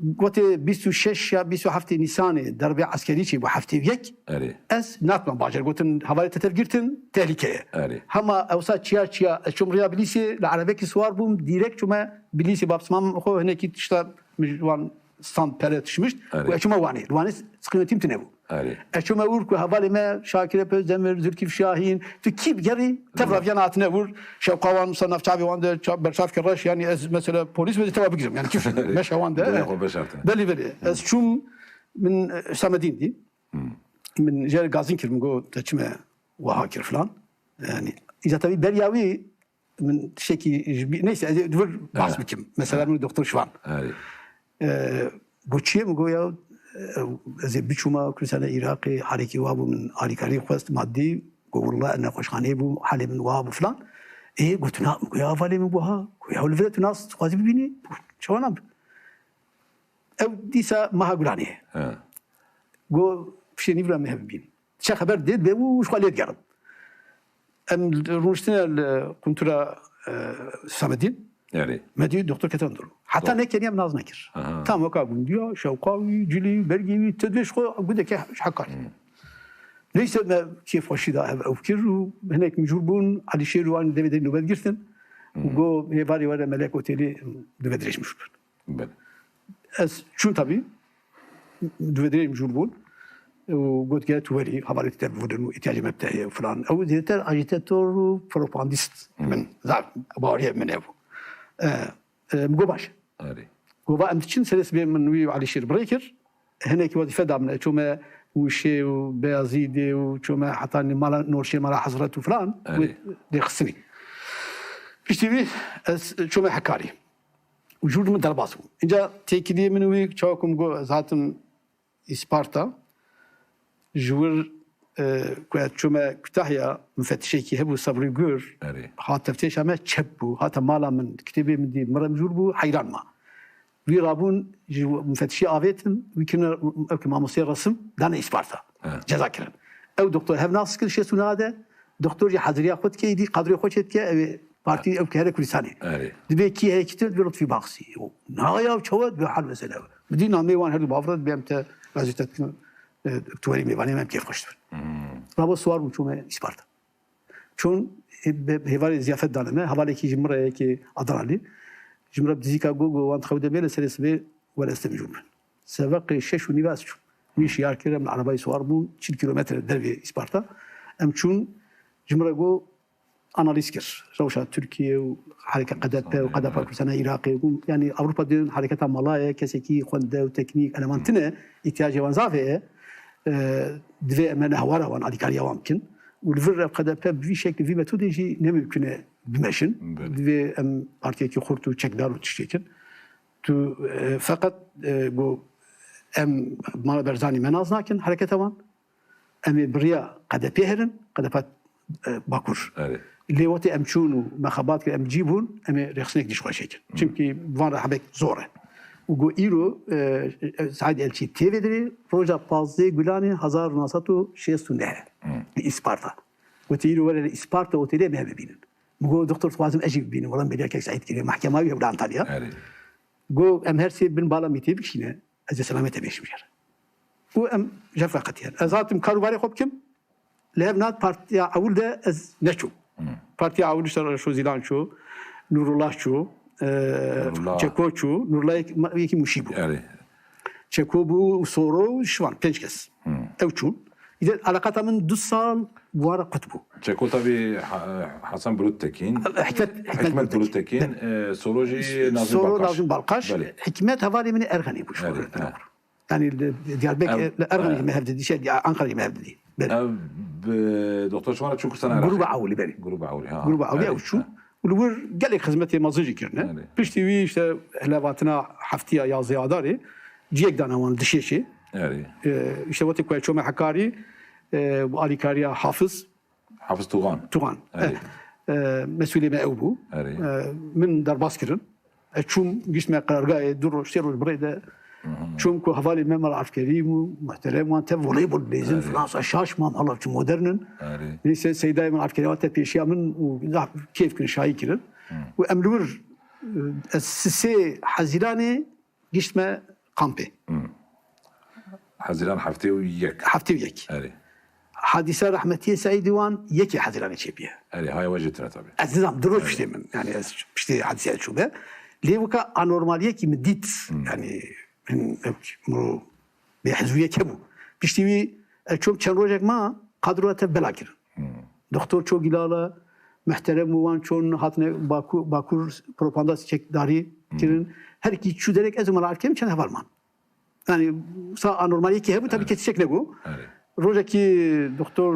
Gotê bîst û şeş ya bîst û heftê Nîsanê derbê eskerî çêbû heftê û yek. Erê. Ez natim bajar, gotin hevalê te tev girtin, tehlîke ye. Erê. Hema ewsa çiya çiya ez çûm riya Bilîsê, li erebekî siwar bûm, dîrek çûme Bilîsê, baptisma xwe hinekî tişta min ji wan stand pere tişmişt. Erê. Ku ez çûme Wanê. Li Wanê qîmetîm tine bû. Erê. Ez çûme wir ku hevalê me Şakir Özdemir, Zülküf Şahin, tu kî bigerî, tev raviyan hatine wir, şewqa wan, wisa navçavê wan de, ça-, berçavkê reş, yani ez mesela polîs be tewa bigirim, yani kif meşa wan de. Doya xwe beşartine. Belê, belê. Ez çûm, min e, Hüsamedîn dî. Min jê re gazîn kir, min got te çime wiha kir filan. Yani îca tevî beriya wî min tiştekî ji bî, neyse, ez ê di vir bahs bikim. Mesela min doktor Şivan. Erê. E, Got çi ye? Min got ya, e, ez ê biçûma Kurdistana Iraqê, halekî wa bû, min alîkarî xwest madî, got willa nexweşxaneyê bû, halê min wa bû filan. Ê, got tu na, min got ya hevalê min, got ha, got ya li vir e, tu nas dixwazî bibînî? Çawa nabe? Ew dîsa meha Gulanê ye. He. Got piştê nîvra me hev bibîn. Çe xeber dê dibe û ji xwe lê digerim. Em rûniştine li quntura e, Hüsamedîn. Erê. Me dî doktor Ketan Duru. Heta nekeniya min nas nekir. Aha. Tam weka gundiya, şewqa wî, cilî, bergê wî, tu dibê ji xwe gundeke ji Hekarî. Neyse me kêfxweşî da ev ew kir û hinek mijûl bûn, Elîşêr û an devê de nobet girtin. Û got hêvarê were Melek Otelî, divê dirêj mijûl bin. Belê. Ez çûm tabî, divê dirêj mijûl bûn. Û got gere tu werî, hevalê te bivirin û îhtiyacê me bi te heye û filan. Ew zêdetir ajîtator û propagandîst min. Zaf baweriya min hebû. E, e, min got baş. Erê. Got va em diçin, serê sibê min wî û Elîşêr bi rê kir. Hinekî wezîfe da min. Çûme Wişê û Beyazîdê û çûme heta mala Norşê, mala Hezret û filan. Erê. Lê xistinî. Piştî wî ez çûme Hekarî. Û jûr min derbas bû. Înca têkiliyê min wî çawa ku min got ez hatim Îsparta, ji wir e, ku ez çûme Kütahya, mifetişekî hebû Sabrî Gur, Erê. hat teftêşa me çep bû, hate mala min, kitêbê min dî, min re mijûl bû, heyran ma. Wî rabûn ji mifetişî avêtin, wî kirine ew ki mamosteyê resim, dane Îsparta. Evet. Ceza kirin. Ew doktor hev nas kir, şêst û neh de, doktor jî haziriya xwe dike, îdî kadroyê xwe çêdike, ew ê partî ew ki here Kurdistanê. Erê. Dibê kî heye kî tune, dibê Lutfî Baxsî. O, na ya çawa, dibê hal mesele ew. Bi dî nameyê wan her du bavre, dibê em te razî te dikin, e, tu werî mêvanê me, em kêfxweş dibin. Rabo siwar bûm, çûme Îsparta. Çûn, e, be-, hêvarê ziyafet dane me, hevalekî ji min re yekê Adanalî. Ji min re bi dizîka got, got, wan dixew de bê, li serê sibê were ez te mijûl bin. Seveqê şeş û nîv ez çûm. Wî şiyar kir, em li erebayê siwar bûn, çil kîlometre dervê Îsparta. Em çûn, ji min re got, analîz kir. Rewşa Tirkiye û hereke K D P û K D P Kurdistana Iraqê û, yani Ewropa dê hareketa mala ye, kesekî xwende û teknîk, eleman tine, îhtiyacê wan zaf heye. E, divê em ne hewara wan, alîkariya wan bikin. Û li vir ev K D P bi vî şeklî, vî metodê jî ne mimkun e bimeşin. Belê. Divê em partiyekî xurt û çekdar û tiştê kin. Tu, e, feqet, e, got, em mala Berzanî me nas nakin, hereketa wan. Em ê bi riya K D P herin, K D P, e, Bakur. Erê. Lê wextê em çûn û me xebat kir, em cî bûn, em ê rêxinek dî ji xwe çêkin. Çimkî van re hebek zor e. Û got îro, e, e, Saîd Elçî tê vê derê, roja pazdeh Gulanê hezar û neh sed û şêst û neh e. Li Îsparta. Gote îro were li Îsparta otelê me bibînin. Min got doktor, dixwazim ez jî bibînim. Wela me derkek Saîd kiriye. Mehkema wî hebû li Antalya. Erê. Got em her sê bin bala mîtê bikişîne. Ez ê selamete bêjim jê re. Û em jev veqetiyane. Ez hatim karûbarê xwe bikim. Li hev nat partiya ewil de ez neçûm. Partiya ewil işte Reşo Zîlan çû, Nurullah çû, e, Nurullah. Çeko çû, Nurullah yek, yekî Mûşî bû. Erê. Çeko bû, Soro, Şivan, pênc kes. Ew çûn. Îde alaqata min du sal bi wan re qut bû. Çeko tabî Ha- Hasan Bulut Tekîn. Hikmet, Hikmet Bulut Tekîn. Belê. E, Soro jî Nazim Soro Balkaş. Nazim Balkaş. Belê. Hikmet hevalê min ê Erxenê bû. Belê, ha. Yani li Diyarbekir, Ev- li Erxenê me hevdidî, şey, Ankara'yı me hevdidî. Belê. Ev bi doktor Şivan çû Kurdistan Iraqê. Gruba Ewlî, belê. Gruba Ewlî, ha. Gruba Ewlî Belê, ew çû. ha. Û li wir gelek xizmetê mezin jî kirine. Belê. Piştî wî işte helevatina heftiya yazdeh Adarê ciyek dane wan dişêşê. Erê. E, işte wextê ku çome Hekarî, e, bu alîkariya Hafiz Hafiz Tuğan. Tuğan. Erê. Eh, E, mesûlê me ew bû. Erê. E, min derbas kirin. Ez çûm, gişt me qerargahê, du roj, sê roj bi rê de çûm ku hevalê me Mela Efkerîm û muhterem wan tev voleybol dileyzin, filan sa şaş mam, hala çi modern in. Erê. Neyse, seydayê Mela Efkerîm wan tev pêşiya min û zaf kêf kirin, şahî kirin. Û em li wir, e, ez sisê Hezîranê gişt me kampê. Hezîran heftê û yek. Heftê û yek. Erê. Hadîsa rehmetiyê Seîdî wan yekê Hezîranê çêbûye. Erê, haya we jî tune tabii. Ez nizam, du roj piştê min. Yani ez piştê hadîseyê çûme. Lê weka anormaliyekî min dît. Yani min ew miro bêhizûyek hebû. Piştî wî ez çûm çend rojek ma, kadroya tev bela kirin. Doktor Çogilala, muhterem û wan çûn hatine Baku-, Bakur propaganda çekdarî kirin. Her kî çû derek ez û Mela Efkerîm çend heval man. Yani sa anormaliyekî hebû, tabii kes çek negot. Erê. Rojekî doktor,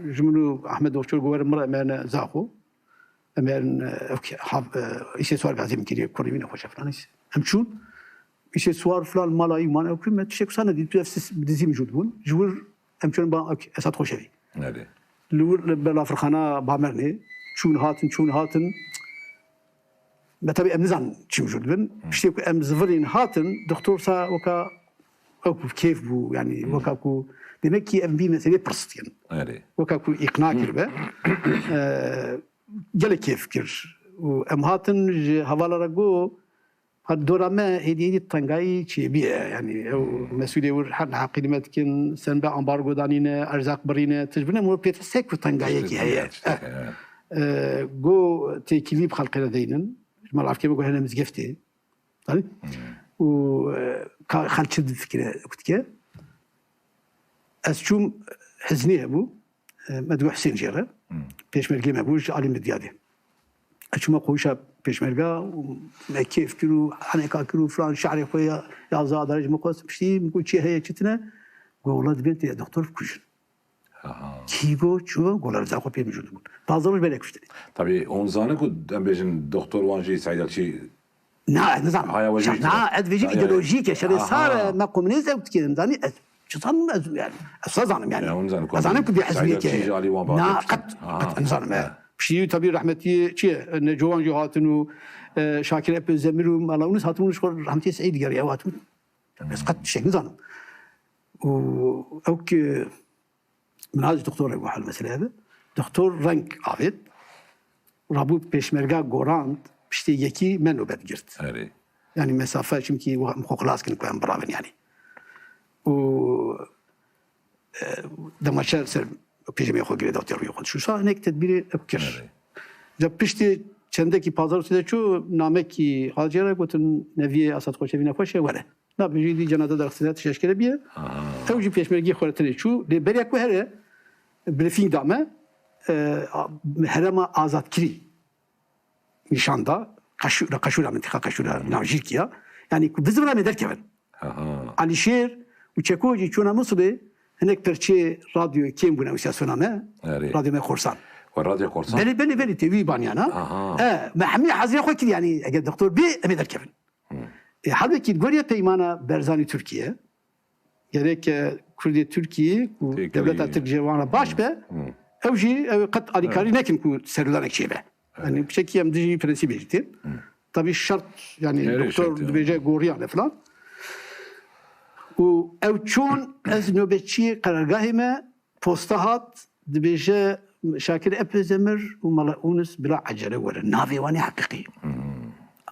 e, ji min û Ahmet Doktor goverin min re, em êne Zaxo. Em êne, e, ev ki, hav-, e, îsê swar gazî min kiriye, kurê wî nexweş e filan, neyse. Em çûn, îsê swar filan mala wî man, ew kir me tiştek wisa nedît, tu ev sis-, bi dizî mijûl bûn. Ji wir em çûn ba, ew ki, Esat Xoşevî. Erê. Li wir, li ber Lafirxana Bamernê, çûn hatin, çûn hatin. Me tabii em nizan çi mijûl dibin. Piştê ku em zivirîn hatin, doktor sa weka, ew ku kêf bû, yani weka ku demek ki em vî meselê pirs dikin. Erê. Weka ku îqna kiribe. E, gelek kêf kir. Û em hatin ji hevala re got, ha dora me hêdî hêdî tengayî çêbûye. Yani ew mesûlê wir her niha qîlî me dikin, senbe ambargo danîne, erzaq birîne, tişt birîne, mor pêtir se ku tengayiyekî heye. Tiştekî, evet. E, got têkilî bi xelkê re deynin. Ji Mela Efkerîm got hene mizgeftê. Zanî? Û, e, ka xelk çi difikire, ku dike. Ez çûm, hiznê hebû. E, me digot Husên jê re. Pêşmergê me bû, ji alî Midyadê. Ez çûme qoyişa pêşmerga û me kêf kir û heneka kir û filan, şehrê xwe ya, yazda Adarê ji min xwest. Piştî min got çi heye, çi tune? Got wela dibên tê doktor bikujin. Aha. Kî got, çi got? Got li Reza xwe pê mijûl dibûn. Pazdeh roj berê kuştinê. Tabii hûn zanin ku em bêjin doktor wan jî Seîd Elçî. Na, ez nizanim. Haya we jî Na, ez vêjî Haya- îdeolojîk e, şerê Aha. sar e, me komünîst ew dikê, em zanî, ez çi zanim, ez yani. Ez nizanim yani. Ya, hûn zanin ku Ez zanim ku bê Seîd Elçî hizmiyekê. Ji alî wan Na, berdest qet, Aha. qet, em zanim. Ya. Piştî tabii rehmetî çi ye? Neco wan jî hatin û, e, Şakir Epözdemir û Mela Yunus hatin û ji xwe rehmetî Seîd geriya hatin. Ez qet tiştek nizanim. Û ew ki Min az doktor re got hal mesele ev e. Doktor reng avêt. Rabû pêşmerga gorand, piştê yekî me nobet girt. Erê. Yani mesafe, çimkî wa-, em xwe xilas kin ku em biravin yani. Û, e, demaçe ser pêjemê xwe girê, dawtê rûyê xwe dişûşa, hinek tedbîrê ev kir. Erê. Ca piştê çendekî pazar û sê de çû, namekî hacê re gotin, neviyê Esad Xoşevî nexweş e, were. Na, bi jî dî cenaze derxistine tişt eşkere bîye. Aha. Ew jî pêşmergê xwe re tenê çû. Lê beriya ku here, brîfîng da me, e, a-, herêma azadkirî nîşan da. Qaşû-, Qaşûra, mintiqa Qaşûra, navjîrkî ya. Yani ku bizivira me derkevin. Aha. Alîşêr û Çeko jî çûna Musilê hinek perçê radyo kêm bûne, ew siyasona me. Erê. Radyo me Korsan. Ve Radyo Korsan? Belê, belê, belê, tê wî banyana. Aha. E, me hemî hazirê xwe kir, yani eger doktor bê, em ê derkevin. E, halbekî li goriya peymana Berzanî Tirkiye, gerek, e, Kurdê Tirkiye ku Têkilî. Dewleta Tirk ji wan re baş be, ew jî ew qet alîkarî nekin ku serûdanek çêbe. Yani piçekî em dijî prensîbê jî tên. Tabî şert, yani Erê, doktor şert, dibêje goriyane filan. Û ew çûn, ez nobetçiyê qerargahê me, posta hat, dibêje Şakir Epozdemir û Mela Yunus bila ecele were. Navê wan ê heqîqî.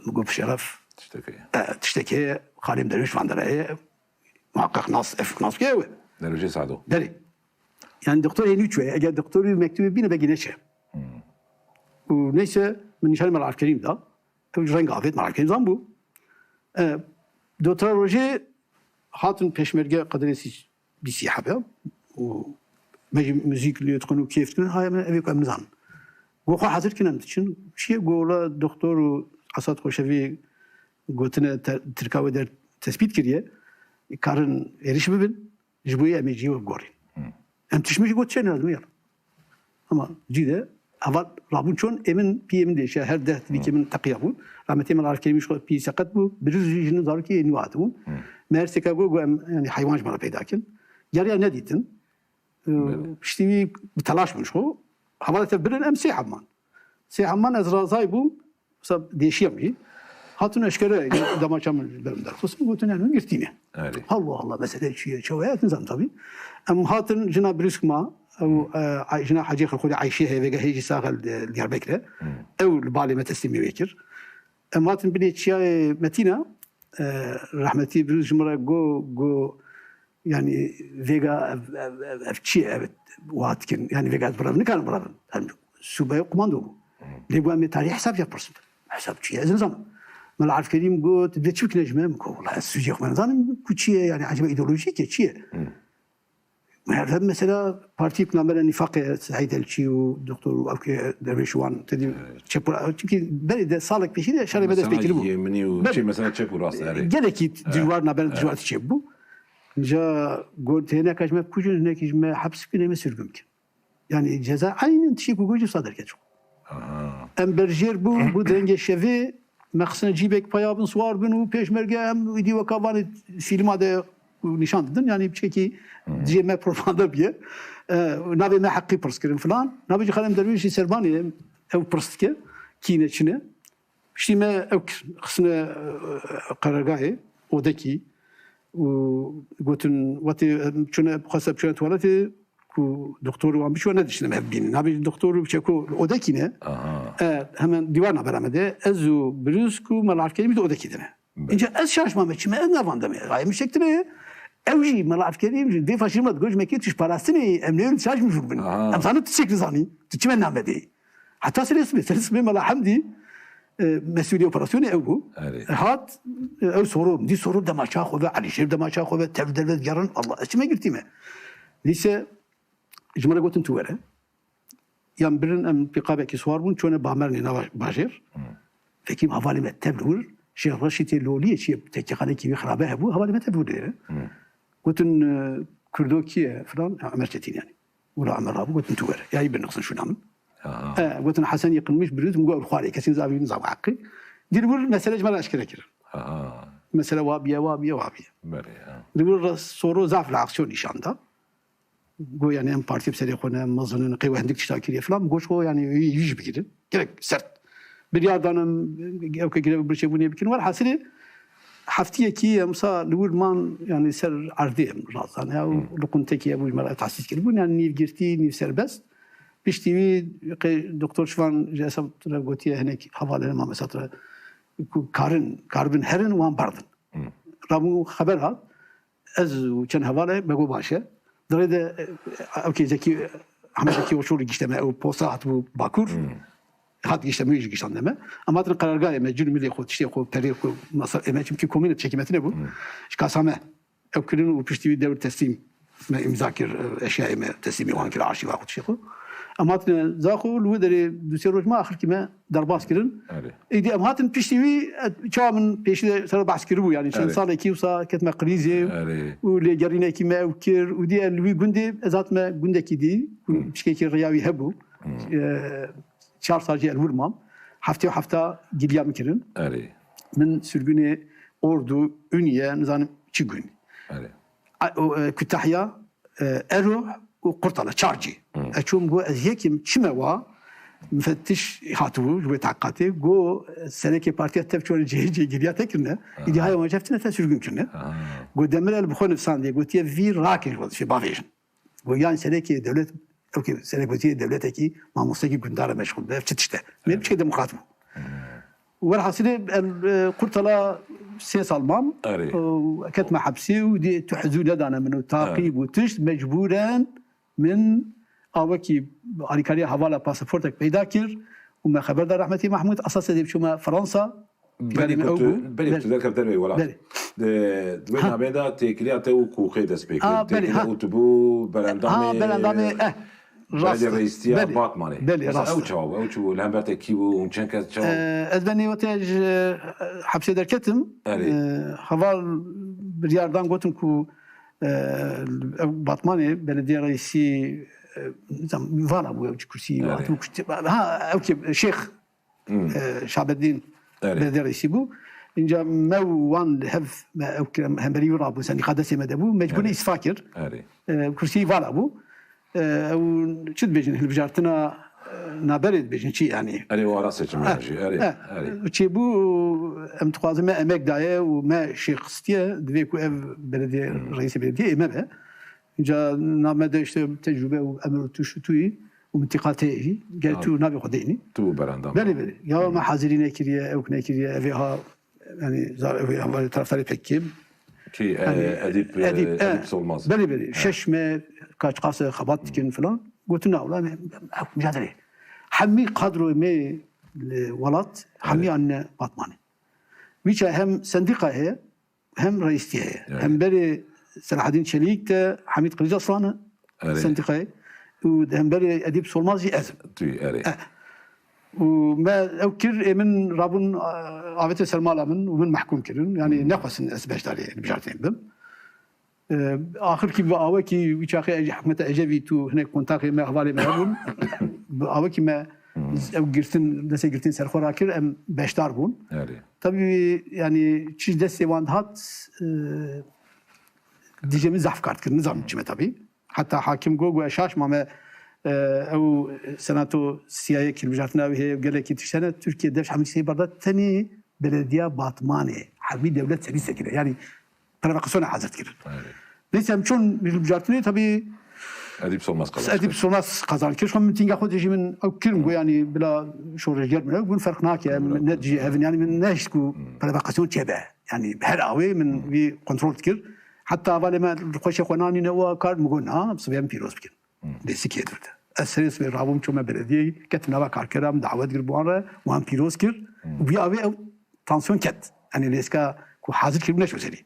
Min got bi şeref, Tiştekî. e, tiştekê Xalê Derwêş van dere ye. Muhaqqeq nas, ev nas ke ew e. Derwêşê Sado. Belê. Yani doktor hênî çûye. Eger doktor wî mektubê bîne, belkî neçe. Û neyse, min nîşanî Mela Efkerîm da. Ew ji reng avêt, Mela Efkerîm zan bû. E, dotira rojê hatin pêşmerge qederê sî-, bîsî hebe. Û me jî muzîk lê dixwin û kêf dikin. Haya me evê ku em nizanin. Got xwe hazir kin, em diçin. Çiye? Got wela doktor û Esad Xoşevî gotine te-, Tirka wê der tespît kiriye. Karin êrîş bibin. Ji bo yê em ê cihê we bigorîn. Em tişt min jî got çi ne lazim ya. Ama cî de heval rabûn çûn, ê min, piyê min dêşe, her deh dibîkê min teqiya bûn. Rahmetê min Arif Kerîmî ji xwe pî seqet bû, birîz jî jin û zarokê nû hatibûn. Me her sêka got, got em, yani heywan ji me re peyda kin. Geriya nedîtin. Piştî wî bi telaş bûn ji xwe. Heval tev birin, em sê heb man. Sê heman ez razay bûm, wisa dêşiyam jî. Hatin eşkere demaça min ber min derxistin, gotin, yani, min girtîne. Erê. Allah Allah, mesele çi ye, çawa ye, ez nizanim tabî. Em hatin jina Brîsk ma, ew, e, Ay-, jina Hecê Xelxolê Ayşê heye, vêga hê jî sax e li Diyarbekir e. Ew li balê me teslîmê wê kir. Em hatin binê çiyayê Metîna, e, rehmetî Brîsk ji min re go, go, yani, vêga ev, ev, ev, ev çi ye, ev wiha dikin? Yani, vêga ez birevim, nikarim birevim. Em sûbeyê komando bû. Lê got, em ê tarî hesab jê pirsin. Hesab çi ye? Ez nizanim. Mela Arif Kerîm got, divê çi bikine ji me? Min got, wela ez sûcê xwe nizanim ku çi ye, yani, eceba îdeolojîk e, çi ye? Her mesela partî ku navbera Nîfaqê, Seîd Elçî û Doktor û ew ke Dervêş Wan, te dî çep û ra-, çünkü berê de salek pêşî de şerê me dest pê kiribû. Yeminî û Belê. Çi mesela çep û rast, erê. Gelekî dijwar, navbera dijwar çêbû. Ca got, hineka ji me bikujin, hinekî ji me heps bikin, ê me sürgün bikin. Yani ceza aynen tiştê ku got jî wisa derket jixwe. Em berjêr bû, bû dengê şevê, me xisine cîbek paya bin, siwar bin û pêşmerge em îdî weka vanê fîlma de nîşan didin. Yani piçekî dijê me propaganda biye. E, navê me heqî pirs kirin filan. Navê jî Xalem Derwêş jî serbanê ew pirs dike. Kî ne çi ne. Piştî me ew xisine, e, qerargahê, odekî û gotin, wetê, em çûne, xweste biçûne tuwaletê, ku doktor wan biçû, nediştin em hev bînin. Navê doktor û çeko odekî ne. Aha. E, hemen dîwar navbera me de. Ez û Brîsk û Mela Arif Kerîm jî di odekî de ne. Belê. Înca ez şaş mame, çi me ez navandime. Rayê min şektine ye. Ew jî, Mela Arif Kerîm jî, vê faşîzma digot, ji me kê tişt parastinê, em neyên şaş min jûr bin. Aha. Em zanin tu çek dizanî. Tu çi me namedê? Heta serê sibê, serê sibê Mela Hemdî, e, mesûlê operasyonê ew bû. Erê. E, hat, e, ew Soro, dî Soro demaça xwe ve, Elîşêr demaça xwe ve, tev derve digerin, Allah, ez çi me girtî me. Nîse, ji min re gotin tu were. Yan birin em pîqabekî siwar bûn, çûne Bamernê nava bajêr. Vekîm hevalê me tev li wir, Şêx Reşîtê Loliyê çi ye, tekîxanekî wî xirabe hebû, hevalê me tev wir dêre. Gotin, e, Kurdo kî ye filan, ha, Ömer Çetin yani. Wira Ömer rabû, gotin tu were. Ya yî binixsin şûna min. Aha. E, gotin Hesen Yıkılmış Brîsk, min got ew xwarê, kesî nizam wî nizam heqî. Dî li wir mesele ji me re eşkere kirin. Aha. Mesele wa biye, wa biye, wa biye. Belê, ha. Li wir re Soro zaf reaksiyon nîşan da. Got, yani, em partî bi serê xwe ne, em mezin in, qey we hindik tişta kiriye filan. Got, xwe, yani, wî, wî jî bigirin. Gerek sert. Biryar danim, ew ke grev birçebûnê bikin. Welhasilê, heftiyekî em sa li wir man, yani, ser erdê em razan. Ya, li quntekî hebû ji me re tehsîs kiribûn. Yani, nîv girtî, nîv serbest. Piştî wî, qey Doktor Şivan ji hesab re gotiye, hinek hevalên ma mesela re ku karin, karibin herin, wan berdin. Rabû xeber hat. Ez û çend hevalê me got baş e. Di rê de, e, ew kê Zekî, Hemê Zekî Oçoğlu gişte me, ew posta hatibû Bakur. Hat gişte me, wî jî giştande me. Em hatin qerargahê me, cûn milê xwe, tiştê xwe, perê xwe, masa-, ê me, çimkî komîne çekî me tine bû. Ji kasa me ew kirin û piştî wî dewr teslîm me îmza kir, e, eşyayê me teslîmê wan kir, arşîva xwe, tiştê xwe. Em hatine Zaxo, li wê derê du sê roj me, axirkî me derbas kirin. Erê. Êdî em hatin piştî wî, e, çawa min pêşî de ser behs kiribû, yani çend Erê. salekî wisa ketme krîzê Erê. û lêgerînekî me ew kir û dî li wî gundê ez hatime gundekî dî, Hı. pişkekî riya wî hebû. Hı. E, çar sal jî ez li wir mam. Heftê û hefta giliya min kirin. Erê. Min sürgünê Ordu, Ünye, nizanim çi gund. Erê. A, o, e, Kütahya, e, Ero û Qurtala, çar cî. Hı. Ez çûm, got, ez yekim, çime wa, mufettiş hatibû ji wê teqatê, got, serekê partiya tev çûne cihê cihê giriya te kirine, îdî haya wan ji hev tine te sürgün kirine. Ha. Got, Demirel bi xwe nivsandiye, gotiye, vî rakin ji wezîfê bavêjin. Got, yan serekê dewlet, ew kê serek wezîrê dewletekî, mamostekî gundar e meşxul be, ev çi tişt e? Me Evet. biçe demokrat bû. Welhasilê, el, e, Qurtala sê sal mam, Erê. e, ketme hepsê û dê tu hizû nedane min û taqîb Evet. û tişt, mecbûren min a wekî alîkariya hevala pasaportek peyda kir û me xeber da rehmetî Mahmûd, esasê dê biçûme Fransa. Berî Planê min ku ew tu, bû. berî ku Belê. tu derkevt derveyî welat. Belê. Di, di wê Ha. nameyê de têkiliya te û Kûxê dest pê kir. A, belê, Têkiliya ha. û tu bû berendamê, Ha, berendamê, eh, rast. beledî reîstiya Belê. Batmanê. Belê, Mesela rast. ew çawa bû? Ew çi bû? Li hember te kî bû? Hûn çend kes çawa? Eh, ez benê wete ji, eh, hepsê derketim. Erê. Eh, heval biryar dan gotin ku, eh, ew Batmanê beledîya reîsî, eh, nizam, vala bû ew çi kursî, Erê. hatibû kursî. Ha, ew kê Şêx Hmm. e, Şabeddîn Erê. belediye reîsî bû. Înca me û wan li hev me ew kir-, hemberî wî rabû, sendîqa destê me de bû, mecbûrî Erê. îstifa kir. Erê. E, kursî vala bû. E, ew çi dibêjin, hilbijartina naberê dibêjin çi, yanî. Erê, o ara seçim Eh, jî, erê, eh, erê. Çêbû, em dixwazin me emek daye û me şêxistiye, divê ku ev belediye, Hmm. reîsê belediye ê me be. Ca na me de işte tecrube û emir û tûş û tûyî û mintiqa tê jî. Gel Tamam. tu navê xwe deynî. Tu berendam. Belê, belê. Ya me hazirî nekiriye, ewk nekiriye, evê ha, yani, zar-, evê ha, taraftarê pek kim. Ki, e, Yani, Edip, e, Edip, Edip e, Solmaz. Belê, belê. He. Şeş me kaç qase xebat dikin filan. Gotin, "Na, ulan, em, em, ewk mücadele." Hemî kadroyê me li welat, hemî Evet. anne Batmanê. Wîça hem sendîqa heye, hem reîstî heye. Evet. Hem berê Selahaddîn Çelîk de Hamîd Kılıç Aslan e, Evet. sendîqayê. Û hem berê Edîp Solmaz jî ez im. Tu, evet. Eh. Û me ew kir, ê min rabûn, a-, avêtin ser mala min û min mehkûm kirin. Yani Hmm. nexwestin ez beşdarê hilbijartinê bim. E, axirkî bi awekî wî çaxê ej-, hikûmeta Ecevî tu hinek kontaktê me, hevalê me hebûn. Bi awekî me Hmm. ew girtin, destê girtin ser xwe rakir, em beşdar bûn. Erê. Tabii, yani, çi destê wan dihat, e, dijê min zehf kar dikir, nizanim çi me tabii. Heta hakim got, got, "Ez şaş mame, e, ew senato siyayê hilbijartina wî heye, gelekî tişt hene, Tirkiye dev ji hemî sê berda tenê belediya Batmanê, hemî dewlet serî sekine." Yani, provokasyona hazir dikirin. Evet. Neyse, em çûn hilbijartinê, tabii Edip Solmaz kazanç Edip kir. Solmaz kazanç kir. Xwe mîtînga xwe de jî min ew kirim, got, yani, bila şoreşger min ew bûn, ferq nake, em Bila ne dijî evin, yani, min nehişt ku Hmm. provokasyon çêbe. Yani, her awê min Hmm. vî kontrol dikir. Heta hevalê me xweşê xwe nanîne û kar, min got, "Na, sibê em pîroz bikin." Hmm. Lê sikê dûr de. Ez serê sibê rabûm, çûme belediyeyê, ketim nava karkeran, dawet kir bi wan re, wan pîroz kir. Hmm. Vî avê ew tansiyon ket. Yani lêska ku hazir kiribû neçû serî.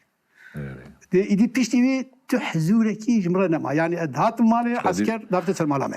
Evet. Dê îdî piştî wî tu hizûrekî ji min re nema. Yani ez hatim malê, Şadî- esker davêtin ser mala me.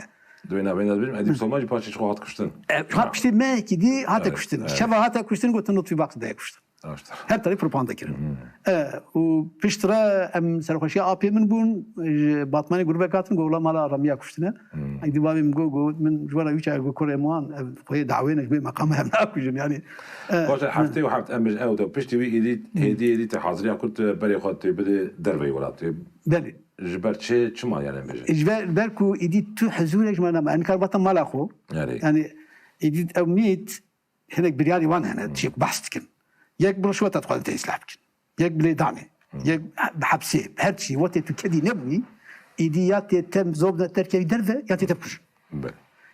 Dwêna vêna dibêjim, Edîp Hı. Solmaz jî paşê ji xwe hat kuştin. E, hat Ha. piştî mehekî dî hate Evet, kuştin. evet. Şeva hate kuştin, gotin, "Lutfî Bak de kuştin." Aşta. Her tarî propaganda kirin. Hmm. E, û piştre em serxweşiya apê min bûn, ji Batmanê grûbek hatin, got, "Wela mala Ramiya kuştine." Hmm. Êdî bavê min got, got, "Min ji we re wî çaxê got, kurê wan, ev xweyê dawê ne, ji bo meqama em nakujin." Yani, e, Baş e, heftê û heft, em bêjin, ew de piştî wî êdî, Hmm. êdî, êdî te haziriya kurt, e, berê xwe tê bidê derveyî welatê. Belê. Ji ber çi, çima yani em bêjin? Ji ber, ber ku êdî tu hizûrek ji me nema. Em nikar bata mala xwe. Erê. Yani, êdî ew mît, hinek biryarî wan hene, Hmm. tişek behs dikin. Yek bi rişweta dixwazin te îslah bikin. Yek bi lêdanê. Hmm. Yek bi hepsê. Her çî, wextê tu kedî nebûyî, êdî ya tê te zor bide derkevî derve, ya tê te bikujin. Be.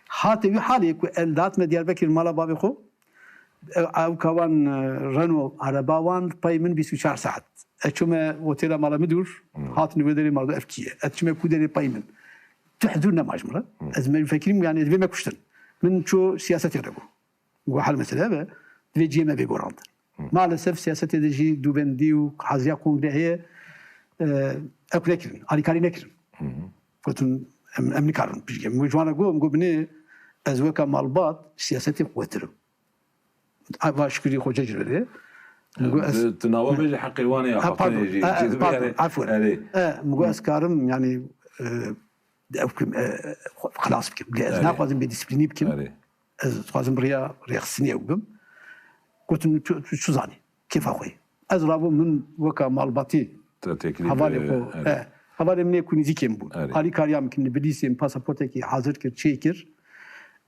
Hate wî halê ku el datme Diyarbekir mala bavê xwe, ew, ew kawan, e, Renault, araba wan pey min bîst û çar saet. Ez çûme otêla mala Midûr, Hmm. hatin wê derê mala ev kî ye. Ez çûme ku derê pey min. Tu hizûr nema ji min re. Hmm. Ez me fekirîm, yani, divê me kuştin. Min çû siyasetê re bû. Got, hal mesele be, divê cihê me bê gorandin. Hı. Maalesef siyasetê de jî dûbendî û haziriya kongre heye, e, ew nekirin, alîkarî nekirin. Hı hı. Gotin, em, em nikarin piştgirî. Min ji wan re got, min got, binê ez weka malbat siyasetê xwetir im. Eva şikurî xwe cejrede. Min got, ez Tu, tu nawa bêjî heqê wan ê, Ha, pardon. jî, Ha, jî, pardon, yani, afwen. erê. E, min got, Hı. ez karim, yani, e, ew kim, e, xwe xilas bikim. Lê ez Erê. naxwazim bêdîsîplînî bikim. Erê. Ez dixwazim bi riya rêxistinê ew bim. Gotin, "Tu, tu çi zanî? Kêfa xwe ye." Ez rabûm, min weka malbatî Te teklîf, hevalê e, xwe, erê. e, hevalê min ê ku nîzîkê min bûn. Erê. Alîkariya min kirin, Bilîsê min pasaportekî hazir kir, çêkir.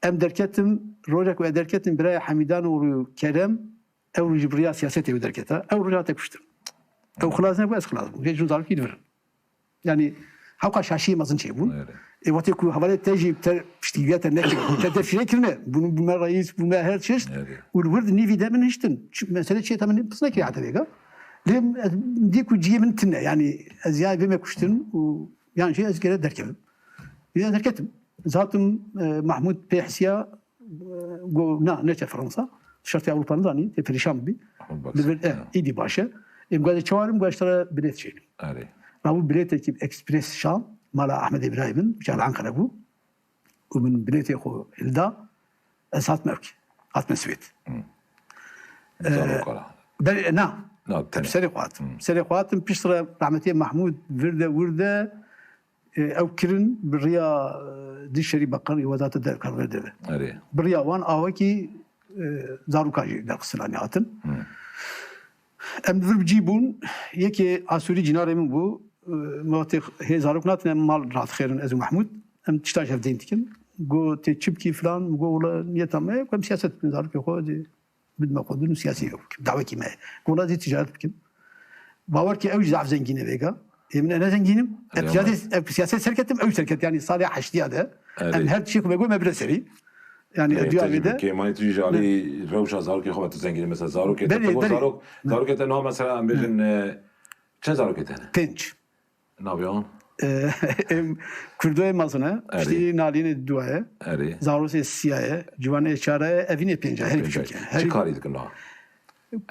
Em derketim, rojek ku ez derketim, biraya Hemîdanoğlu Kerem, ew jî bi riya siyasetê wê derkete. Ew roja te kuştin. Ew xilas nebû, ez xilas bûm. Vê jin zarokî divirin. Yani, hewqa şaşiyê mezin çêbûn. Evet. Ê, wextê ku hevalê te jî te piştgiriya te nekir, te defşîre kirine, bû, bû me reîs, bû me her çeşt, Evet. û li wir di nîvî de min hiştin. Çi, mesele çi ye, te min pirs nekiriye heta vêga. Lê ez dî ku cihê min tune, yani, ez ya vê me kuştin û yan jî ez gere derkevim. Ya derketim. Zatim, e, Mahmud pê hisiya, e, got, "Na, neçe Fransa. Şertê Ewropa nizanî, tê perîşan bibî." Mahmud Bak. Li vir, e, Ha. îdî baş e. Em got, "Çawa rim?" Got, "Ji te re bilêt çênim." Erê. Rabû bilêtekî ekspres şan, mala Ahmed Îbrahîm in, uçar Ankara bû. Û min bilêtê xwe hilda, ez hatime ewkê. Hatime Swêd. Hmm. E, Zarokala. Ber-, na. Na, Em tene. serê xwe hatim. Hmm. Serê xwe hatim, piştre rahmetê Mahmud virde, wirde, e, ew kirin bi riya, e, Dişerî Bakan, Wezareta Derve, Kargê Derve. Erê. Bi riya wan awekî, e, zarokan jî derxistin anî hatin. Hmm. Em li vir bi cî bûn, yekê Asûrî cînarê min bû, e, me wextê hê zarok natine, em mal radixêrin ez û Mehmûd. Em tişta ji hev deyn dikin. Got, "Tê çi bikî?" filan. Min got, "Wela niyeta me ye ku em siyaset bikin, zarokê xwe dê bidime xwedin û siyasî bikim. Dawekî me ye." Got, "Wela dê ticaret bikim." Bawer ke ew jî zaf zengîn e vêga. Ê min, e, ne zengîn im. Ev Erê, ticaret, ama ev siyaset serketim, ew serket. Yani salê heştiya de. Erê. Em her tişê ku me got me bire serî. Yani Erê, diya te jî vê de. Kêmanî tu jî ji alî rewşa zarokê xwe ve tu zengîn î. Mesela zarokê te, Belê, te got belê. zarok, Hı. zarokê te niha mesela em bêjin, e, çend zarokê te ne? Pênc. Navê wan? E, em Kurdoyê mezin e. Erê. Piştî Nalînê duwaye. Erê. Zarosê siyaye. Ciwanê çare, evînê pênca. Her Pênca. küçük yani. Her Çi karî dikin niha?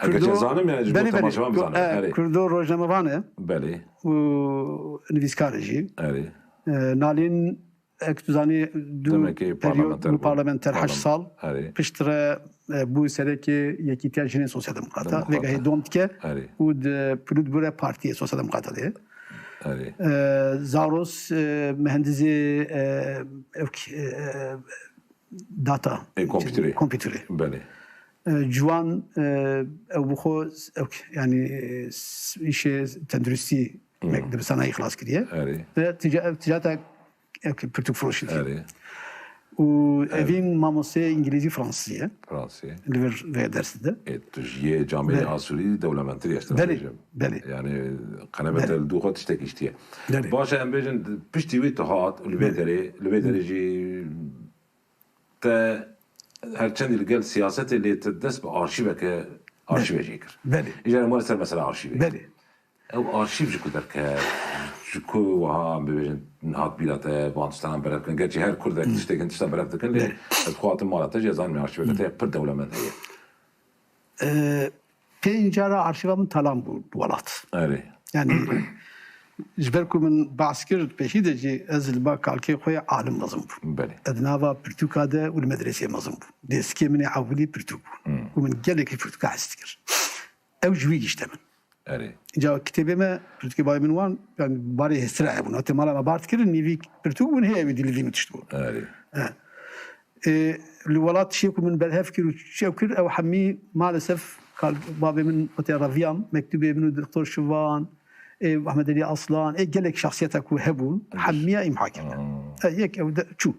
Eger Kurdo, çi zanim yani ji bo belê, belê. temaşevan bizanim. E, Erê. Kurdo rojnamevan e. Belê. Û nivîskar e jî. Erê. E, Nalîn, ek tu zanî, du Demekê periyod parlamenter bû bû. parlamenter, heşt Parlam-, sal. Erê. Piştre, e, bû serekê Yekîtiya Jinên Sosyaldemokrata. Demokrata. Vêga hê dom dike Erê. û di Polîtburo Partiyê Sosyaldemokrata de. Erê. E, Zaros, e, mehendizê, e, ewk, e, data. E, kompîterê. Kompîterê. Belê. E, Ciwan, e, ew bi xwe, ew, yani, e, s-, îşê tenduristî Hmm. mek-, dibistanayî xilas kiriye. Erê. Ve tica-, ev ticareta, ew, pirtûkfiroşî diye. Erê. Û Erê. evîn mamosteyê îngilîzî fransizî ye. Fransizî. Li vir vê dersî de. E, tu ji yê camêrê Belê. Asûrî dewlementir ye, ez te Belê. bêjim. Belê. Yani, qenebete Belê. li dû xwe tiştek îştiye. Belê. Baş e, em bêjin, piştî wî tu hat, li vê Belê. derê, li vê derê Belê. jî te her çendî li gel siyasetê lê te dest bi arşîveke, arşîve Belê. jê kir. Belê. Îcar em were ser mesela arşîvê. Belê. Ew arşîv ji ku derket, ji ku wiha em bibêjin hat bîra te van tiştan berev kirin. Gerçî her kurdek Hmm. tiştek hin tiştan berev dikin, lê Belê. ez xwe hatim mala te jî ez zanîm arşîveke te pir dewlemend heye. E, pênc cara arşîva min talan bû li welat. Erê. Yani, ji ber ku min behs kir, pêşî de jî ez li ba kalkê xwe yê alim mezin bûm. Belê. Ez di nava pirtûka de û li medresê mezin bûm. Dêsikê min ê ewilî pirtûk bû. Hmm. Û min gelekî pirtûka hez dikir. Ew ji wî gişte min. Erê. Îca kitêbê me, pirtûkê bavê min wan, yani barê hêsira hebûn. Hatê mala me bar dikirin, nîvî pirtûk bûn, hê ew ê dilivîn û tişt bûn. Erê. E. Ê, li welat tiştê ku min berhev kir û çew kir, ew hemî maalesef kal-, bavê min wate reviyam, mektûbê min û Doktor Şivan, ê, Ahmed Elî Aslan, ê, gelek şahsiyeta ku hebûn, Hı. hemiya îmha kirine. Hmm. E, yek ew de çû.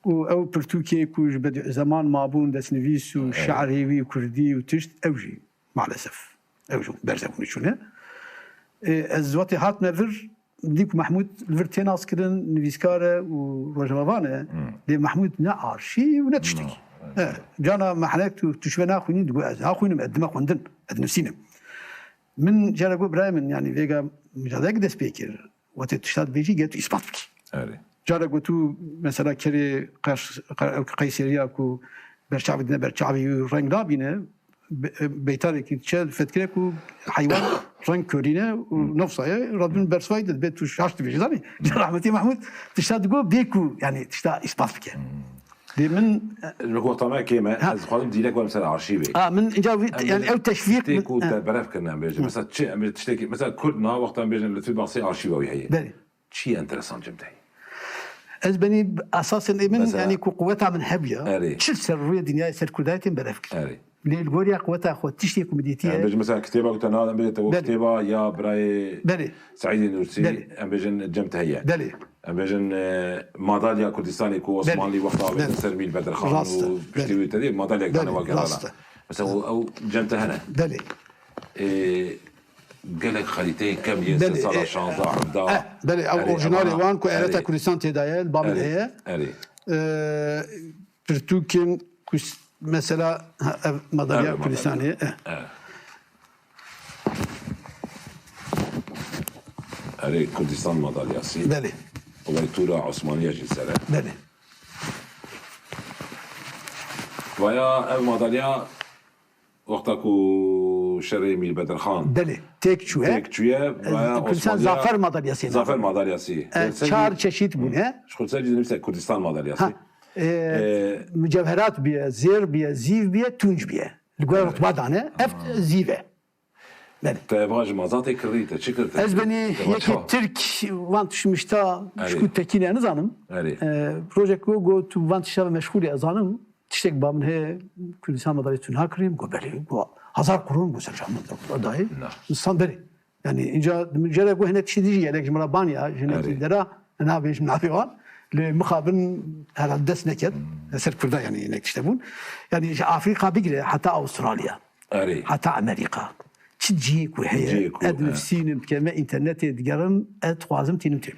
Û ew pirtûkê ku ji Bediüzzeman mabûn, destnivîs û Evet. şiirê wî kurdî û tişt, ew jî maalesef. Ew jî berze bûne çûne. Ê, ez wextê hatime vir, dî ku Mehmûd li vir tê naskirin, nivîskar e û rojnamevan e. Hmm. Lê Mehmûd ne arşîv û ne tiştekî. No, evet. E, cana me henek tu, tu şive naxwînî, digot ez naxwînim, ez dime xwendin, ez dinivîsînim. Min cara got birayê min, yanî vêga mijadeyek dest pê kir. Wextê tişta dibêjî, gel tu îspat bikî. Erê. Cara ku tu mesela kerê qers-, qe-, ew Qeyseriya ku berçavê dine berçavê wî reng nabîne, be-, beytarekî diçe fetkire ku heywan reng körîne û Hmm. nefsa ye, radun bersivayî de dibe tu şaş dibêjî, zanî? Hmm. Rahmetî Mehmûd tişta digot bê ku, yani tişta îspat bike. Hmm. Lê min, Ji wexta me kêm e, Ha. ez dixwazim dîrek werim ser arşîvê. A, min inca vî, Em yani bêjin ew teşvîq tiştê min, ku ha. te berev kirine, em bêjin. Hı. Mesela çi, em bêjin tiştekî, mesela Kurd niha wexta em bêjin li tu baxsê arşîva wî heye. Belê. Çi enteresan cem te heye? Ez benî esasên ê min, Mesela yani ku quweta min hebûya, Erê. çi ser rûyê dinyayê ser Kurdayê tên berev kir. Erê. Lê li goriya quweta xwe tiştê ku min dîtiye. Em bêjin mesela kitêba ku te na, em bêjin te wek Belê. kitêba ya birayê Belê. Seîdê Nûrsî, Belê. em bêjin cem te heye. Belê. Em bêjin, e, madalya Kurdistanê ku Belê. Osmanlî wexta avêtin Belê. ser Mîr Bedirxan Rast e. û piştî Belê. wî te dî madalya Belê. dane we gerana. Rast e. Mesela o, ew cem te hene. Belê. E, gelek xerîteyên kevn yên Belê, sala e, şanzdeh, hevdeh. eh, belê, ew Erê, orjinalê evana, wan ku ereta erê. Kurdistan tê de ye, li ba min Erê, heye. erê. E, pirtûkên ku s-, mesela, ha, ev madalya Ev madalya. Kurdistanê, eh. Eh. Erê, Kurdistan madalyasî. Belê. Wê tûra Osmaniya jî ser e. Belê. Vaya ev madalya wexta ku şerê Mîr Bedirxan Belê, têk çûye. têk çûye, Ez, vaya Kurdistan Osmaniya Zafer madalyasî ne? Zafer madalyasî. E, Xurser çar jî çeşît bûne. Ji Xurser jî dinivîse Kurdistan madalyasî. Ha, e, E, mucevherat biye, zêr biye, zîv biye, tunc biye. Li gor Evet. rutba dane. Ev Ha. zîv e. Belê. Te va ji mazatê kirî, te çi kir? Te Ez benî te va yekî çawa? Tirk van tişmişta Erê. ji ku tekîne nizanim. Erê. E, rojek ku got tu van tişta ve meşgûl e, ez zanim. Tiştek ba min heye, Kurdistan madalyê tu niha kirî? Min got belê. Got hezar kuron, got sercan min dayê. Na. Insan berê. Yani inca min cara got hinek tiştê dî jî gelek ji min re baniya, ji hinekî Erê. dera, nabêjim navê wan. Lê mixabin herhalde dest neket. Hmm. Ser Kurda yani yine işte bûn. Yani ji Afrika bigire heta Avustralya. Erê. Heta Amerika. Çi cihê ku heye, cihê ku, ez nivîsînim, dikeme înternetê digerim, ez dixwazim tînim têm.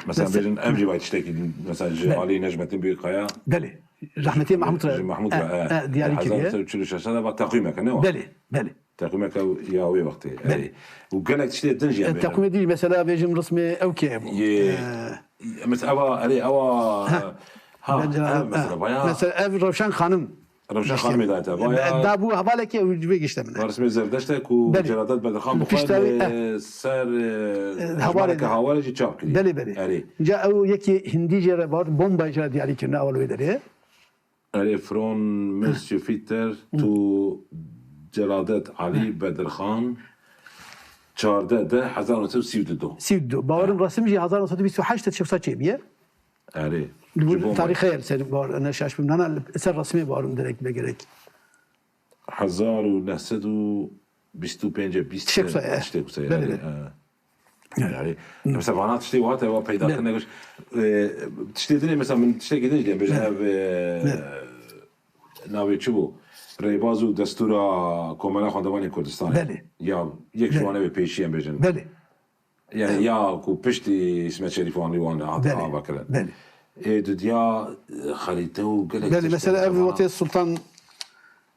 Mesela bêjin, em jî vay tiştekî din, mesela ji alî Necmettin Büyükkaya. Belê. Rahmetê Mahmut re. Ji Mahmut re, e, e, diyarî kiriye. Hezar neh sed û çil û şeş de va teqwîmeke, ne wa? Belê, belê. Teqwîmeke ya wê wextê. Belê. Erê. Û gelek tiştê din jî em bêjin. E, teqwîmê din mesela bêjim rismê ew kê bû. Yê, e, mesela ewa, erê, ewa, ha, bence ev, ha, mesela, vaya. Mesela ev Rewşen Xanim. Rewşen Xanimê dayete. Vaya. Dabû hevalekê û vê gişte min e. Resmê Zerdeşt e ku Celadet Bedirxan bi xwe li ser, e, hevalê jî çap kiriye. Belê, belê. Erê. Ca ew yekî hindî jê re bar, bomba jê re diyarî kirine, ewil wê derê. Erê, From Monsieur Fitter to Celadet Ali Bedirxan, çardeh deh hezar neh sed û sî û du. Sî û du. Bawerim resim jî hezar neh sed û bîst û heşt de çewsa çêbûye. Erê. Li wir tarîxê ye, li ser bar, ne şaş bim. Nana, li ser resmê barim direkt be gerek. Hezar û neh sed û bîst û pênc, bîst, tiştek wisa ye. Belê, belê. Yani, mesela vana tiştê wate wa peyda kirine giş. E, tiştê dinê mesela min tiştekî din jî bêjin ev, e, navê çi bû? Rêbaz û destûra Komela Xwendevanê Kurdistanê. Belê. Ya yek ji wan ew ê pêşî em bêjin. Belê. Yani ya ku piştî Îsmet Şerîf wan lê wan hat ava kirin. Belê. Ê didiya, e, xerîte û gelek tişt. Belê, mesela ev wextê Sultan,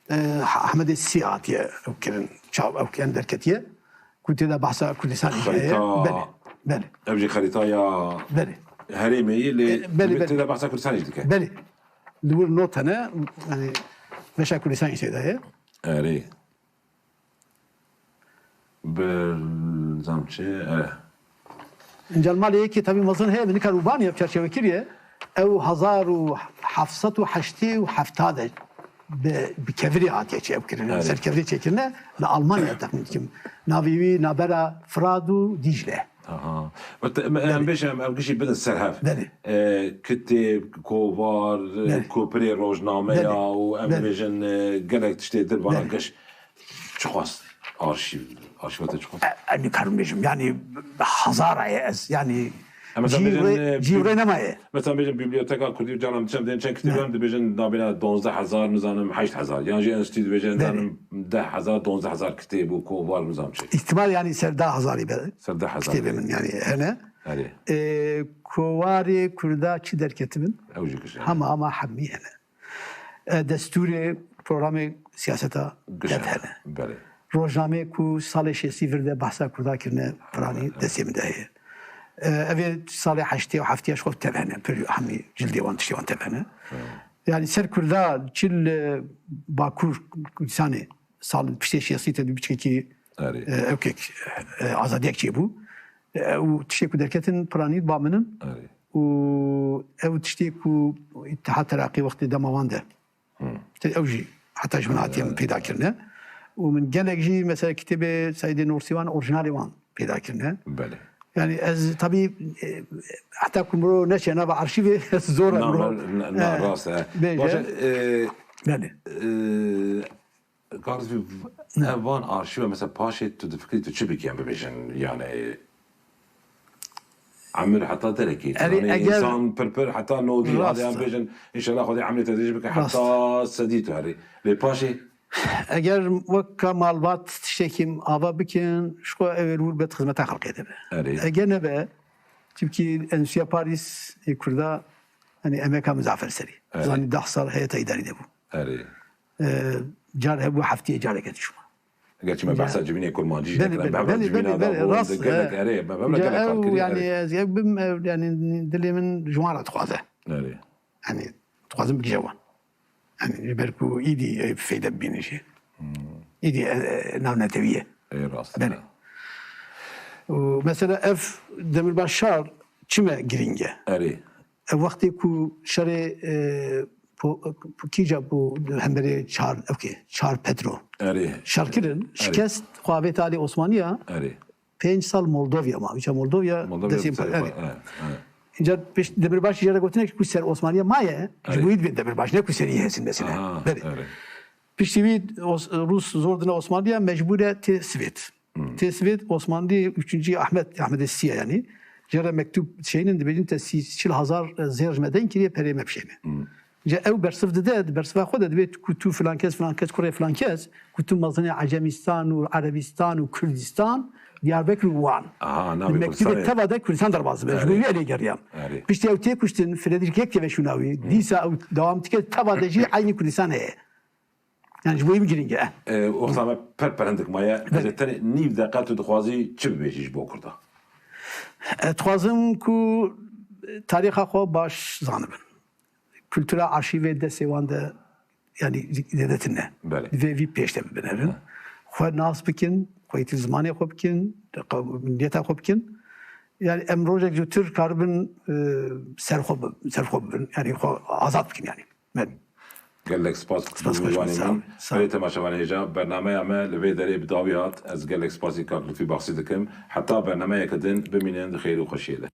e, Ahmedê Sî hatiye ew kirin, çav ew kirin derketiye. Ku tê de behsa Kurdistanê heye. Belê, belê. Ev jî xerîta ya herêmê ye, lê tê de behsa Kurdistanê jî dike. Belê. Li wir not hene, yani beşa Kurdistanê jî tê de ye. Erê. Ber, nizam çi? E. Înca li malê yekê tevî mezin heye, min nikar û banî ev çerçeve kiriye. Ew hezar û heft sed û heştê û heft de bi, bi kevirê hatiye çêbkirine, serkevirê çêkirine, li Almanya texmîn dikim. Navê wî navbera Firat û Dîcle. Aha. Em bêjin, em, em gişî bidin ser hev. Belê. E, kitêb, kovar, belê, kopirê rojnameya û em bêjin, e, gelek tiştê dir vana giş. Çiqas arşîv, arşîva te çiqas? E, e, nikarim bêjim, yani hezara ye ez, yani cî rê nemaye. Mesela bêjin Biblioteka Kurdî û canan diçin dibên çend kitêb em dibêjin nabêne donzdeh hezar, nizanim heşt hezar. Yan jî enstî dibêjin nizanim deh hezar, donzdeh hezar kitêb û kovar nizam çi. Îhtimal yani ser deh hezarî be. Ser deh hezar kitêbê min yani hene. Erê. E, kovarê Kurda çi derketibin? Ew jî giş e. Hema hema hemî hene. E, destûrê programê siyaseta tev hene. Belê. Rojnameyê ku salê şêstî vir de behsa Kurda kirine, piranî destê min de heye. E, ev ê salê heştê û heftê ji xwe tev hene. Pir hemî cildê wan, tiştê wan tev hene. Yani ser Kurda çi li Bakur Kurdistanê sal piştê şêstî te dû biçkekî, e, ewkek, e, azadiyek çêbû. E, û tiştê ku derketin piranî ba min in. Û ew tiştê ku Îtihad Teraqî wextê dema wan de, işte ew jî heta ji min hatiye min peyda kirine. Û min gelek jî mesela kitêbê Seîdê Nursiwan, orjinalê wan peyda kirine. Belê. Yani ez tabî, e, heta ku mirov neçe nava arşîvê zor e mirov. Na, na, na, e, rast e. Bêje. Baş e, e, belê. E, Garizî, ev van arşîve mesela paşê tu difikirî tu çi bikî em bibêjin? Yani emir heta derekê. Erê, yani eger însan pir pir heta nodî, hadi em bêjin, înşallah Xwedê emrê te dirêj bike heta sedî tu herî. Lê paşê? Eger wek ka malbat tiştekî ava bikin, ji xwe ew ê li wir be di xizmeta xelkê de be. Erê. Eger nebe, çimkî Endûstriya Parîs ê Kurda, yani emeka Mizafer Serî. Erê. Zanî deh sal heyeta îdarî de bû. Erê. E, car hebû heftiyê careke diçûma. Gerçi me behsa civînê kurmancî jî nekirine. Belê, belê, belê, rast, gelek, e, erê, me, me gelek kar kiriye, yani, erê. Ez ê bim, e, yani, dilê min ji wan re dixwaze. Erê. Yani, dixwazim bigije wan. Yani, ji ber ku îdî, e, feyde bibînin jî. Hmm. Îdî, e, e, navnetewî ye. Ê, rast e. Belê. Û mesela ev Demirbaş Şar çime girîng e? Erê. Ev wextê ku şerê, e, po-, kîja bû hemberê Çar, ewkê, Çar Petro. Erê. Şer kirin, erê, şikest xwe avêt alî Osmaniya. Erê. Pênc sal Moldovya ma. Îca Moldovya, Moldovya destê, erê, erê. Înca pişt Demirbaş jê re gotinek ku ser Osmaniya maye, ji bo wî dibê Demirbaş, ne ku serî hesin mesela. Aha, belê. Piştî wî Os-, Rûs zor dine Osmaniya, mecbûr e tê Swêd. Hmm. Tê Swêd, Osmanlî, üçüncü Ahmet, Ahmedê Sî ye yani. Cere mektûb şeynin dibêjin te sî çil hezar zêr ji me deyn kiriye, perê me bişêne. Ji ew bersiv dide, di bersiva xwe de dibê ku tu filan kes, filan kes, kurê filan kes, ku tu mezinê Ecemistan û Erebistan û Kurdistan, Diyarbekir û Wan. Aha, navê Di mektûbê Kurdistanê. Teva de Kurdistan derbas dibe. Ji bo Erê. Wî elê geriyan. Erê. Piştî ew tê kuştin, Frederick yek teve şûna wî. Dîsa ew dewam dike, teva de jî eynî Kurdistan heye. Yani ji bo wî giring e. E, wexta me per per hindik maye, ez ê tenê nîv deqa tu dixwazî çi bibêjî ji bo Kurda? E, dixwazim ku tarîxa xwe baş zanibin. Kultura arşîvê destê wan de, yani zêde tune. Belê. Divê vî pêş de bibinevin. Xwe nas bikin, xweytî zimanê xwe bikin, qe-, milliyeta xwe bikin. Yani em rojek zûtir karibin, e, ser xwe bi-, ser xwe bibin. Yani xwe azad bikin yani. Belê. Gelek spas. Spas, Spas, xweş be, sağ ol, sağ ol. Belê temaşevanê hêja, bernameya me li vê derê bi dawî hat. Ez gelek spasî kak Lutfî Baxsî dikim. Heta bernameyeke din bimînin di xêr û xweşiyê de.